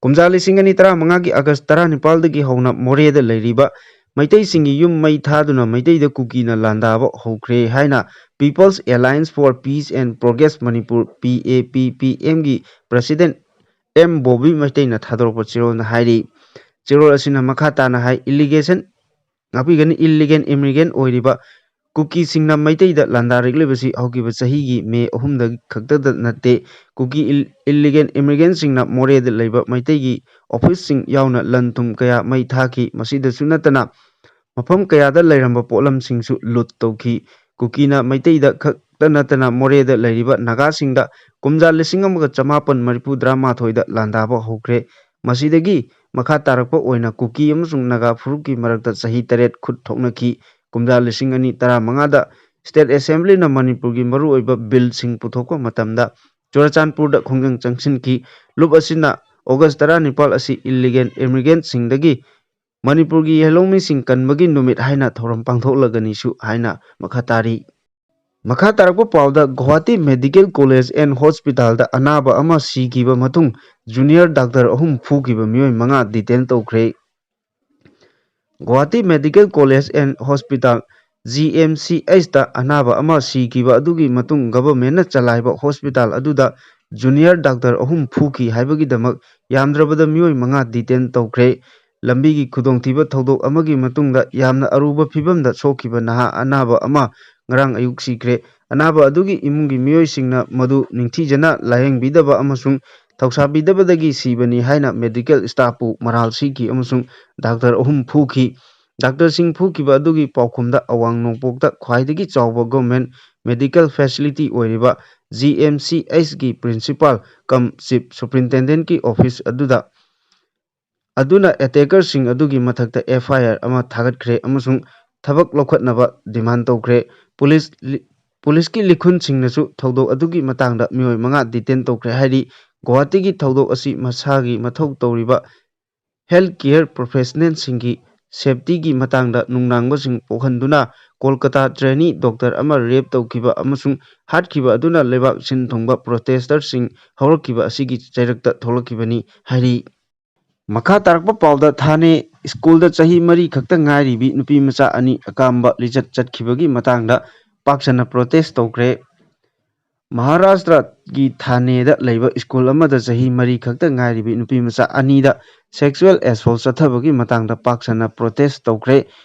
ꯀꯨꯝꯖꯥ ꯂꯤꯁꯤꯡ ꯑꯅꯤ ꯇꯔꯥꯃꯉꯥꯒꯤ ꯑꯥꯒꯁ ꯇꯔꯥꯅꯤꯄꯥꯜꯗꯒꯤ ꯍꯧꯅ ꯃꯣꯔꯦꯗ ꯂꯩꯔꯤꯕ ꯃꯩꯇꯩꯁꯤꯡꯒꯤ ꯌꯨꯝ ꯃꯩ ꯊꯥꯗꯨꯅ ꯃꯩꯇꯩꯗ ꯀꯨꯀꯤꯅ ꯂꯥꯟꯗꯥꯕ ꯍꯧꯈ꯭ꯔꯦ ꯍꯥꯏꯅ People's Alliance for Peace and Progress Manipur, ꯄꯤ ꯑꯦ ꯄꯤ ꯄꯤ ꯑꯦꯝꯒꯤ ꯄ꯭ꯔꯁꯤꯗꯦꯟ ꯑꯦꯝ ꯕꯣꯕꯤ ꯃꯩꯇꯩꯅ ꯊꯥꯗꯣꯔꯛꯄ ꯆꯦꯔꯣꯜꯅ ꯍꯥꯏꯔꯤ꯫ ꯆꯦꯔꯣꯜ ꯑꯁꯤꯅ ꯃꯈꯥ ꯇꯥꯅ ꯍꯥꯏ, ꯏꯂꯤꯒꯦꯁꯟ ꯉꯥꯛꯄꯤꯒꯅꯤ, ꯏꯂꯤꯒꯦꯟ ꯏꯃꯤꯒ꯭ꯔꯦꯟ ꯑꯣꯏꯔꯤꯕ ꯀꯨꯀꯤꯁꯤꯡꯅ ꯃꯩꯇꯩꯗ ꯂꯥꯟꯗꯥꯔꯛꯂꯤꯕꯁꯤ ꯍꯧꯈꯤꯕ ꯆꯍꯤꯒꯤ ꯃꯦ ꯑꯍꯨꯝꯗ ꯈꯛꯇꯗ ꯅꯠꯇꯦ꯫ ꯀꯨꯀꯤ ꯏꯜ-, ꯏꯂꯤꯒꯦꯟ ꯏꯃꯤꯒ꯭ꯔꯦꯟꯁꯤꯡꯅ ꯃꯣꯔꯦꯗ ꯂꯩꯕ ꯃꯩꯇꯩꯒꯤ ꯑꯣꯐꯤꯁꯁꯤꯡ ꯌꯥꯎꯅ ꯂꯟ ꯊꯨꯝ ꯀꯌꯥ ꯃꯩ ꯊꯥꯈꯤ꯫ ꯃꯁꯤꯗꯁꯨ ꯅꯠꯇꯅ ꯃꯐꯝ ꯀꯌꯥꯗ ꯂꯩꯔꯝꯕ ꯄꯣꯠꯂꯝꯁꯤꯡꯁꯨ ꯂꯨꯠ ꯇꯧꯈꯤ꯫ ꯀꯨꯀꯤꯅ ꯃꯩꯇꯩꯗ ꯈꯛꯇ ꯅꯠꯇꯅ ꯃꯣꯔꯦꯗ ꯂꯩꯔꯤꯕ ꯅꯥꯒꯥꯁꯤꯡꯗ ꯀꯨꯝꯖꯥ ꯂꯤꯁꯤꯡ ꯑꯃꯒ ꯆꯃꯥꯄꯟ ꯃꯔꯤꯐꯨ ꯇꯔꯥꯃꯥꯊꯣꯏꯗ ꯂꯥꯟꯗꯥꯕ ꯍꯧꯈ꯭ꯔꯦ꯫ ꯃꯁꯤꯗꯒꯤ ꯃꯈꯥ ꯇꯥꯔꯛꯄ ꯑꯣꯏꯅ ꯀꯨꯀꯤ ꯑꯃꯁꯨꯡ ꯅꯥꯒꯥ ꯐꯨꯔꯨꯞꯀꯤ ꯃꯔꯛꯇ ꯆꯍꯤ ꯇꯔꯦꯠ ꯈꯨꯠ ꯊꯣꯛꯅꯈꯤ꯫ ꯀꯨꯝꯖꯥ ꯂꯤꯁꯤꯡ ꯑꯅꯤ ꯇꯔꯥꯃꯉꯥꯗ ꯁ꯭ꯇꯦꯠ ꯑꯦꯁꯦꯝꯕ꯭ꯂꯤꯅ ꯃꯅꯤꯄꯨꯔꯒꯤ ꯃꯔꯨꯑꯣꯏꯕ ꯕꯤꯜꯁꯤꯡ ꯄꯨꯊꯣꯛꯄ ꯃꯇꯝꯗ ꯆꯨꯔꯆꯥꯟꯄꯨꯔꯗ ꯈꯣꯡꯖꯪ ꯆꯪꯁꯤꯟꯈꯤ꯫ ꯂꯨꯞ ꯑꯁꯤꯅ ꯑꯣꯒꯁ ꯇꯔꯥꯅꯤꯄꯥꯜ ꯑꯁꯤ ꯏꯂꯤꯒꯦꯟ ꯏꯃꯤꯒ꯭ꯔꯦꯟꯠꯁꯤꯡꯗꯒꯤ ꯃꯅꯤꯄꯨꯔꯒꯤ ꯌꯦꯜꯍꯧꯃꯤꯁꯤꯡ ꯀꯟꯕꯒꯤ ꯅꯨꯃꯤꯠ ꯍꯥꯏꯅ ꯊꯧꯔꯝ ꯄꯥꯡꯊꯣꯛꯂꯒꯅꯤꯁꯨ ꯍꯥꯏꯅ ꯃꯈꯥ ꯇꯥꯔꯤ꯫ ꯃꯈꯥ ꯇꯥꯔꯛꯄ ꯄꯥꯎꯗ, ꯒꯨꯋꯥꯍꯥꯇꯤ ꯃꯦꯗꯤꯀꯦꯜ ꯀꯣꯂꯦꯖ ꯑꯦꯟ ꯍꯣꯁꯄꯤꯇꯥꯜꯗ ꯑꯅꯥꯕ ꯑꯃ ꯁꯤꯈꯤꯕ ꯃꯇꯨꯡ ꯖꯨꯅꯤꯌꯔ ꯗꯥꯛꯇꯔ ꯑꯍꯨꯝ ꯐꯨꯈꯤꯕ ꯃꯤꯑꯣꯏ ꯃꯉꯥ ꯗꯤꯇꯦꯟ ꯇꯧꯈ꯭ꯔꯦ꯫ Guwahati medical college and hospital, G M C ꯑꯩꯆꯇ ꯑꯅꯥꯕ ꯑꯃ ꯁꯤꯈꯤꯕ ꯑꯗꯨꯒꯤ ꯃꯇꯨꯡ ꯒꯚꯔꯟꯃꯦꯟꯠꯅ ꯆꯂꯥꯏꯕ ꯍꯣꯁꯄꯤꯇꯥꯜ ꯑꯗꯨꯗ ꯖꯨꯅꯤꯌꯔ ꯗꯥꯛꯇꯔ ꯑꯍꯨꯝ ꯐꯨꯈꯤ ꯍꯥꯏꯕꯒꯤꯗꯃꯛ ꯌꯥꯝꯗ꯭ꯔꯕꯗ ꯃꯤꯑꯣꯏ ꯃꯉꯥ ꯗꯤꯇꯦꯟ ꯇꯧꯈ꯭ꯔꯦ꯫ ꯂꯝꯕꯤꯒꯤ ꯈꯨꯗꯣꯡꯊꯤꯕ ꯊꯧꯗꯣꯛ ꯑꯃꯒꯤ ꯃꯇꯨꯡꯗ ꯌꯥꯝꯅ ꯑꯔꯨꯕ ꯐꯤꯕꯝꯗ ꯁꯣꯛꯈꯤꯕ ꯅꯍꯥ ꯑꯅꯥꯕ ꯑꯃ ꯉꯔꯥꯡ ꯑꯌꯨꯛ ꯁꯤꯈ꯭ꯔꯦ꯫ ꯑꯅꯥꯕ ꯑꯗꯨꯒꯤ ꯏꯃꯨꯡꯒꯤ ꯃꯤꯑꯣꯏꯁꯤꯡꯅ ꯃꯗꯨ ꯅꯤꯡꯊꯤꯖꯅ ꯂꯥꯌꯦꯡꯕꯤꯗꯕ ꯑꯃꯁꯨꯡ ꯊꯧꯁꯥꯕꯤꯗꯕꯗꯒꯤ ꯁꯤꯕꯅꯤ ꯍꯥꯏꯅ ꯃꯦꯗꯤꯀꯦꯜ ꯁ꯭ꯇꯥꯐꯄꯨ ꯃꯔꯥꯜ ꯁꯤꯈꯤ ꯑꯃꯁꯨꯡ ꯗꯥꯛꯇꯔ ꯑꯍꯨꯝ ꯐꯨꯈꯤ꯫ ꯗꯥꯛꯇꯔꯁꯤꯡ ꯐꯨꯈꯤꯕ ꯑꯗꯨꯒꯤ ꯄꯥꯎꯈꯨꯝꯗ ꯑꯋꯥꯡ ꯅꯣꯡꯄꯣꯛꯇ ꯈ꯭ꯋꯥꯏꯗꯒꯤ ꯆꯥꯎꯕ ꯒꯣꯔꯃꯦꯟꯠ ꯃꯦꯗꯤꯀꯦꯜ ꯐꯦꯁꯤꯂꯤꯇꯤ ꯑꯣꯏꯔꯤꯕ ꯖꯤ ꯑꯦꯝ ꯁꯤ ꯑꯩꯆꯀꯤ ꯄ꯭ꯔꯤꯟꯁꯤꯄꯥꯜ ꯀꯝ ꯆꯤꯐ ꯁꯨꯄ꯭ꯔꯤꯟꯇꯦꯟꯗꯦꯟꯠꯀꯤ ꯑꯣꯐꯤꯁ ꯑꯗꯨꯗ, ꯑꯗꯨꯅ ꯑꯦꯇꯦꯀꯔꯁꯤꯡ ꯑꯗꯨꯒꯤ ꯃꯊꯛꯇ ꯑꯦꯐ ꯑꯥꯏ ꯑꯥꯔ ꯑꯃ ꯊꯥꯒꯠꯈ꯭ꯔꯦ ꯑꯃꯁꯨꯡ ꯊꯕꯛ ꯂꯧꯈꯠꯅꯕ ꯗꯤꯃꯥꯟ ꯇꯧꯈ꯭ꯔꯦ꯫ ꯄꯨꯂꯤꯁ ꯂꯤ-, ꯄꯨꯂꯤꯁꯀꯤ ꯂꯤꯈꯨꯟꯁꯤꯡꯅꯁꯨ ꯊꯧꯗꯣꯛ ꯑꯗꯨꯒꯤ ꯃꯇꯥꯡꯗ ꯃꯤꯑꯣꯏ ꯃꯉꯥ ꯗꯤꯇꯦꯟ ꯇꯧꯈ꯭ꯔꯦ ꯍꯥꯏꯔꯤ꯫ ꯒꯨꯋꯥꯍꯥꯇꯤꯒꯤ ꯊꯧꯗꯣꯛ ꯑꯁꯤ ꯃꯁꯥꯒꯤ ꯃꯊꯧ ꯇꯧꯔꯤꯕ ꯍꯦꯜꯊ ꯀꯦꯌꯔ ꯄ꯭ꯔꯣꯐꯦꯁꯅꯦꯜꯁꯤꯡꯒꯤ ꯁꯦꯐꯇꯤꯒꯤ ꯃꯇꯥꯡꯗ ꯅꯨꯡꯅꯥꯡꯕꯁꯤꯡ ꯄꯣꯛꯍꯟꯗꯨꯅ ꯀꯣꯜꯀꯇꯥ ꯇ꯭ꯔꯦꯅꯤ ꯗꯣꯛꯇꯔ ꯑꯃ ꯔꯦꯞ ꯇꯧꯈꯤꯕ ꯑꯃꯁꯨꯡ ꯍꯥꯠꯈꯤꯕ ꯑꯗꯨꯅ ꯂꯩꯕꯥꯛ ꯁꯤꯟ ꯊꯨꯡꯕ ꯄ꯭ꯔꯣꯇꯦꯁꯇꯔꯁꯤꯡ ꯍꯧꯔꯛꯈꯤꯕ ꯑꯁꯤꯒꯤ ꯆꯩꯔꯛꯇ ꯊꯣꯛꯂꯛꯈꯤꯕꯅꯤ ꯍꯥꯏꯔꯤ꯫ ꯃꯈꯥ ꯇꯥꯔꯛꯄ ꯄꯥꯎꯗ, ꯊꯥꯅꯦ ꯁ꯭ꯀꯨꯜꯗ ꯆꯍꯤ ꯃꯔꯤ ꯈꯛꯇ ꯉꯥꯏꯔꯤꯕꯤ ꯅꯨꯄꯤ ꯃꯆꯥ ꯑꯅꯤ ꯑꯀꯥꯝꯕ ꯂꯤꯆꯠ ꯆꯠꯈꯤꯕꯒꯤ ꯃꯇꯥꯡꯗ ꯄꯥꯛ ꯁꯟꯅ ꯄ꯭ꯔꯣꯇꯦꯁ ꯇꯧꯈ꯭ꯔꯦ꯫ ꯃꯍꯥꯔꯥꯁꯇ꯭ꯔꯒꯤ ꯊꯥꯅꯦꯗ ꯂꯩꯕ ꯁ꯭ꯀꯨꯜ ꯑꯃꯗ ꯆꯍꯤ ꯃꯔꯤ ꯈꯛꯇ ꯉꯥꯏꯔꯤꯕꯤ ꯅꯨꯄꯤ ꯃꯆꯥ ꯑꯅꯤꯗ ꯁꯦꯛꯁꯨꯑꯦꯜ ꯑꯦꯁꯣꯜꯠ ꯆꯠꯊꯕꯒꯤ ꯃꯇꯥꯡꯗ ꯄꯥꯛ ꯁꯟꯅ ꯄ꯭ꯔꯣꯇꯦꯁ ꯇꯧꯈ꯭ꯔꯦ꯫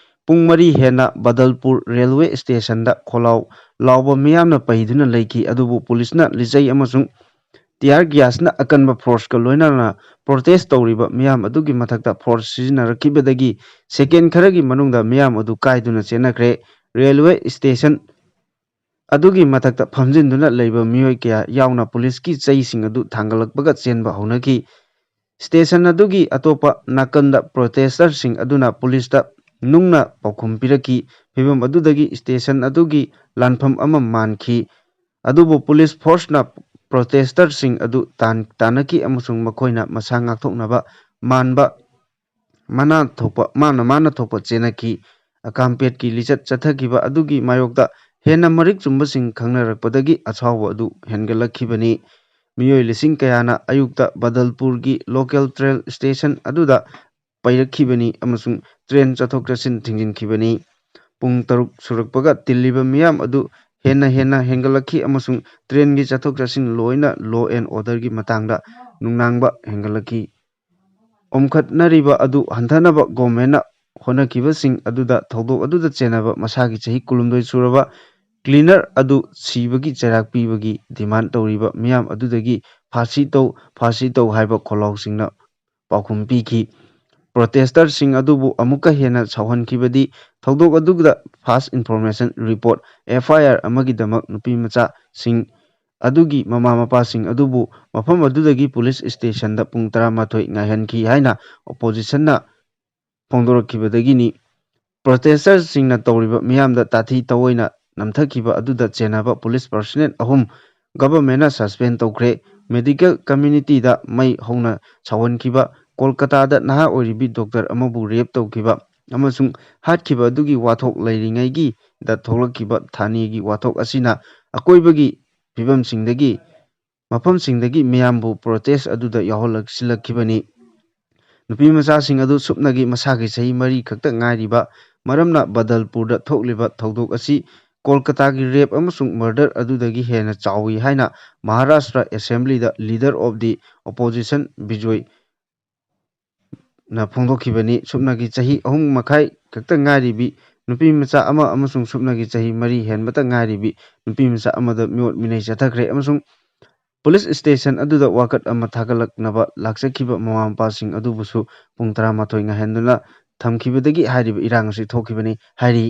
ꯄꯨꯡ ꯃꯔꯤ ꯍꯦꯟꯅ ꯕꯗꯜꯄꯨꯔ ꯔꯦꯜꯋꯦ ꯁ꯭ꯇꯦꯁꯟꯗ ꯈꯣꯜꯂꯥꯎ ꯂꯥꯎꯕ ꯃꯤꯌꯥꯝꯅ ꯄꯩꯗꯨꯅ ꯂꯩꯈꯤ, ꯑꯗꯨꯕꯨ ꯄꯨꯂꯤꯁꯅ ꯂꯤꯆꯩ ꯑꯃꯁꯨꯡ ꯇꯤꯌꯥꯔ ꯒ꯭ꯌꯥꯁꯅ ꯑꯀꯟꯕ ꯐꯣꯔꯁꯀ ꯂꯣꯏꯅꯅ ꯄ꯭ꯔꯣꯇꯦꯁ ꯇꯧꯔꯤꯕ ꯃꯤꯌꯥꯝ ꯑꯗꯨꯒꯤ ꯃꯊꯛꯇ ꯐꯣꯔꯁ ꯁꯤꯖꯤꯟꯅꯔꯛꯈꯤꯕꯗꯒꯤ ꯁꯦꯀꯦꯟ ꯈꯔꯒꯤ ꯃꯅꯨꯡꯗ ꯃꯤꯌꯥꯝ ꯑꯗꯨ ꯀꯥꯏꯗꯨꯅ ꯆꯦꯟꯅꯈ꯭ꯔꯦ꯫ ꯔꯦꯜꯋꯦ ꯁ꯭ꯇꯦꯁꯟ ꯑꯗꯨꯒꯤ ꯃꯊꯛꯇ ꯐꯝꯖꯤꯟꯗꯨꯅ ꯂꯩꯕ ꯃꯤꯑꯣꯏ ꯀꯌꯥ ꯌꯥꯎꯅ ꯄꯨꯂꯤꯁꯀꯤ ꯆꯩꯁꯤꯡ ꯑꯗꯨ ꯊꯥꯡꯒꯠꯂꯛꯄꯒ ꯆꯦꯟꯕ ꯍꯧꯅꯈꯤ꯫ ꯁ꯭ꯇꯦꯁꯟ ꯑꯗꯨꯒꯤ ꯑꯇꯣꯞꯄ ꯅꯥꯀꯟꯗ ꯄ꯭ꯔꯣꯇꯦꯁꯇꯔꯁꯤꯡ ꯑꯗꯨꯅ ꯄꯨꯂꯤꯁꯇ ꯅꯨꯡꯅ ꯄꯥꯎꯈꯨꯝ ꯄꯤꯔꯛꯈꯤ꯫ ꯐꯤꯚꯝ ꯑꯗꯨꯗꯒꯤ ꯁ꯭ꯇꯦꯁꯟ ꯑꯗꯨꯒꯤ ꯂꯥꯟꯐꯝ ꯑꯃ ꯃꯥꯟꯈꯤ꯫ ꯑꯗꯨꯕꯨ ꯄꯨꯂꯤꯁ ꯐꯣꯔꯁꯅ ꯄ꯭ꯔꯣꯇꯦꯁꯇꯔꯁꯤꯡ ꯑꯗꯨ ꯇꯥꯟ-, ꯇꯥꯟꯅꯈꯤ ꯑꯃꯁꯨꯡ ꯃꯈꯣꯏꯅ ꯃꯁꯥ ꯉꯥꯛꯊꯣꯛꯅꯕ ꯃꯥꯟꯕ ꯃꯅꯥ ꯊꯣꯛꯄ, ꯃꯥꯅ ꯃꯥꯅ ꯊꯣꯛꯄ ꯆꯦꯟꯅꯈꯤ꯫ ꯑꯀꯥꯝꯄꯦꯠꯀꯤ ꯂꯤꯆꯠ ꯆꯠꯊꯈꯤꯕ ꯑꯗꯨꯒꯤ ꯃꯥꯌꯣꯛꯇ ꯍꯦꯟꯅ ꯃꯔꯤꯛ ꯆꯨꯝꯕꯁꯤꯡ ꯈꯪꯅꯔꯛꯄꯗꯒꯤ ꯑꯁꯥꯎꯕ ꯑꯗꯨ ꯍꯦꯟꯒꯠꯂꯛꯈꯤꯕꯅꯤ꯫ ꯃꯤꯑꯣꯏ ꯂꯤꯁꯤꯡ ꯀꯌꯥꯅ ꯑꯌꯨꯛꯇ ꯕꯗꯜꯄꯨꯔꯒꯤ local train station ꯑꯗꯨꯗ ꯄꯩꯔꯛꯈꯤꯕꯅꯤ ꯑꯃꯁꯨꯡ train ꯆꯠꯊꯣꯛ ꯆꯠꯁꯤꯟ ꯊꯤꯡꯖꯤꯟꯈꯤꯕꯅꯤ꯫ ꯄꯨꯡ ꯇꯔꯨꯛ ꯁꯨꯔꯛꯄꯒ ꯇꯤꯜꯂꯤꯕ ꯃꯤꯌꯥꯝ ꯑꯗꯨ ꯍꯦꯟꯅ ꯍꯦꯟꯅ ꯍꯦꯟꯒꯠꯂꯛꯈꯤ ꯑꯃꯁꯨꯡ trainꯒꯤ ꯆꯠꯊꯣꯛ ꯆꯠꯁꯤꯟ ꯂꯣꯏꯅ law and orderꯒꯤ ꯃꯇꯥꯡꯗ ꯅꯨꯡꯅꯥꯡꯕ ꯍꯦꯟꯒꯠꯂꯛꯈꯤ꯫ ꯑꯣꯝꯈꯠꯅꯔꯤꯕ ꯑꯗꯨ ꯍꯟꯊꯅꯕ governmentꯅ ꯍꯣꯠꯅꯈꯤꯕꯁꯤꯡ ꯑꯗꯨꯗ ꯊꯧꯗꯣꯛ ꯑꯗꯨꯗ ꯆꯦꯟꯅꯕ ꯃꯁꯥꯒꯤ ꯆꯍꯤ ꯀꯨꯟꯍꯨꯝꯗꯣꯏ ꯁꯨꯔꯕ cleaner ꯑꯗꯨ ꯁꯤꯕꯒꯤ ꯆꯩꯔꯥꯛ ꯄꯤꯕꯒꯤ demand ꯇꯧꯔꯤꯕ ꯃꯤꯌꯥꯝ ꯑꯗꯨꯗꯒꯤ "ꯐꯥꯁꯤ ꯇꯧ, ꯐꯥꯁꯤ ꯇꯧ" ꯍꯥꯏꯕ ꯈꯣꯜꯂꯥꯎꯁꯤꯡꯅ ꯄꯥꯎꯈꯨꯝ ꯄꯤꯈꯤ꯫ Protesterꯁꯤꯡ ꯑꯗꯨꯕꯨ ꯑꯃꯨꯛꯀ ꯍꯦꯟꯅ ꯁꯥꯎꯍꯟꯈꯤꯕꯗꯤ ꯊꯧꯗꯣꯛ ꯑꯗꯨꯗ false information report, FIR ꯑꯃꯒꯤꯗꯃꯛ ꯅꯨꯄꯤꯃꯆꯥꯁꯤꯡ ꯑꯗꯨꯒꯤ ꯃꯃꯥ ꯃꯄꯥꯁꯤꯡ ꯑꯗꯨꯕꯨ ꯃꯐꯝ ꯑꯗꯨꯗꯒꯤ police stationꯗ ꯄꯨꯡ ꯇꯔꯥꯃꯥꯊꯣꯏ ꯉꯥꯏꯍꯟꯈꯤ ꯍꯥꯏꯅ oppositionꯅ ꯐꯣꯡꯗꯣꯔꯛꯈꯤꯕꯗꯒꯤꯅꯤ꯫ Protesterꯁꯤꯡꯅ ꯇꯧꯔꯤꯕ ꯃꯤꯌꯥꯝꯗ ꯇꯥꯊꯤ ꯇꯑꯣꯏꯅ ꯅꯝꯊꯈꯤꯕ ꯑꯗꯨꯗ ꯆꯦꯟꯅꯕ police personnel ꯑꯍꯨꯝ governmentꯅ suspend ꯇꯧꯈ꯭ꯔꯦ꯫ Medical communityꯗ ꯃꯩ ꯍꯧꯅ ꯁꯥꯎꯍꯟꯈꯤꯕ꯫ ꯀꯣꯜꯀꯇꯥꯗ ꯅꯍꯥ ꯑꯣꯏꯔꯤꯕꯤ doctor ꯑꯃꯕꯨ rape ꯇꯧꯈꯤꯕ ꯑꯃꯁꯨꯡ ꯍꯥꯠꯈꯤꯕ ꯑꯗꯨꯒꯤ ꯋꯥꯊꯣꯛ ꯂꯩꯔꯤꯉꯩꯒꯤꯗ ꯊꯣꯛꯂꯛꯈꯤꯕ ꯊꯥꯅꯦꯒꯤ ꯋꯥꯊꯣꯛ ꯑꯁꯤꯅ ꯑꯀꯣꯏꯕꯒꯤ ꯐꯤꯕꯝꯁꯤꯡꯗꯒꯤ, ꯃꯐꯝꯁꯤꯡꯗꯒꯤ ꯃꯤꯌꯥꯝꯕꯨ protest ꯑꯗꯨꯗ ꯌꯥꯎꯍꯜꯂꯛꯁꯤꯜꯂꯛꯈꯤꯕꯅꯤ꯫ ꯅꯨꯄꯤꯃꯆꯥꯁꯤꯡ ꯑꯗꯨ ꯁꯨꯞꯅꯒꯤ ꯃꯁꯥꯒꯤ ꯆꯍꯤ ꯃꯔꯤ ꯈꯛꯇ ꯉꯥꯏꯔꯤꯕ ꯃꯔꯝꯅ ꯕꯗꯜꯄꯨꯔꯗ ꯊꯣꯛꯂꯤꯕ ꯊꯧꯗꯣꯛ ꯑꯁꯤ ꯀꯣꯜꯀꯇꯥꯒꯤ rape ꯑꯃꯁꯨꯡ murder ꯑꯗꯨꯗꯒꯤ ꯍꯦꯟꯅ ꯆꯥꯎꯏ ꯍꯥꯏꯅ Maharashtra assemblyꯗ leader of the opposition Bijoy ꯅ ꯐꯣꯡꯗꯣꯛꯈꯤꯕꯅꯤ꯫ ꯁꯨꯞꯅꯒꯤ ꯆꯍꯤ ꯑꯍꯨꯝ ꯃꯈꯥꯏ ꯈꯛꯇ ꯉꯥꯏꯔꯤꯕꯤ ꯅꯨꯄꯤ ꯃꯆꯥ ꯑꯃ ꯑꯃꯁꯨꯡ ꯁꯨꯞꯅꯒꯤ ꯆꯍꯤ ꯃꯔꯤ ꯍꯦꯟꯕꯇ ꯉꯥꯏꯔꯤꯕꯤ ꯅꯨꯄꯤ ꯃꯆꯥ ꯑꯃꯗ ꯃꯤꯑꯣꯠ ꯃꯤꯅꯩ ꯆꯠꯊꯈ꯭ꯔꯦ ꯑꯃꯁꯨꯡ police station ꯑꯗꯨꯗ ꯋꯥꯀꯠ ꯑꯃ ꯊꯥꯒꯠꯂꯛꯅꯕ ꯂꯥꯛꯆꯈꯤꯕ ꯃꯃꯥ ꯃꯄꯥꯁꯤꯡ ꯑꯗꯨꯕꯨꯁꯨ ꯄꯨꯡ ꯇꯔꯥꯃꯥꯊꯣꯏ ꯉꯥꯏꯍꯟꯗꯨꯅ ꯊꯝꯈꯤꯕꯗꯒꯤ ꯍꯥꯏꯔꯤꯕ ꯏꯔꯥꯡ ꯑꯁꯤ ꯊꯣꯛꯈꯤꯕꯅꯤ ꯍꯥꯏꯔꯤ꯫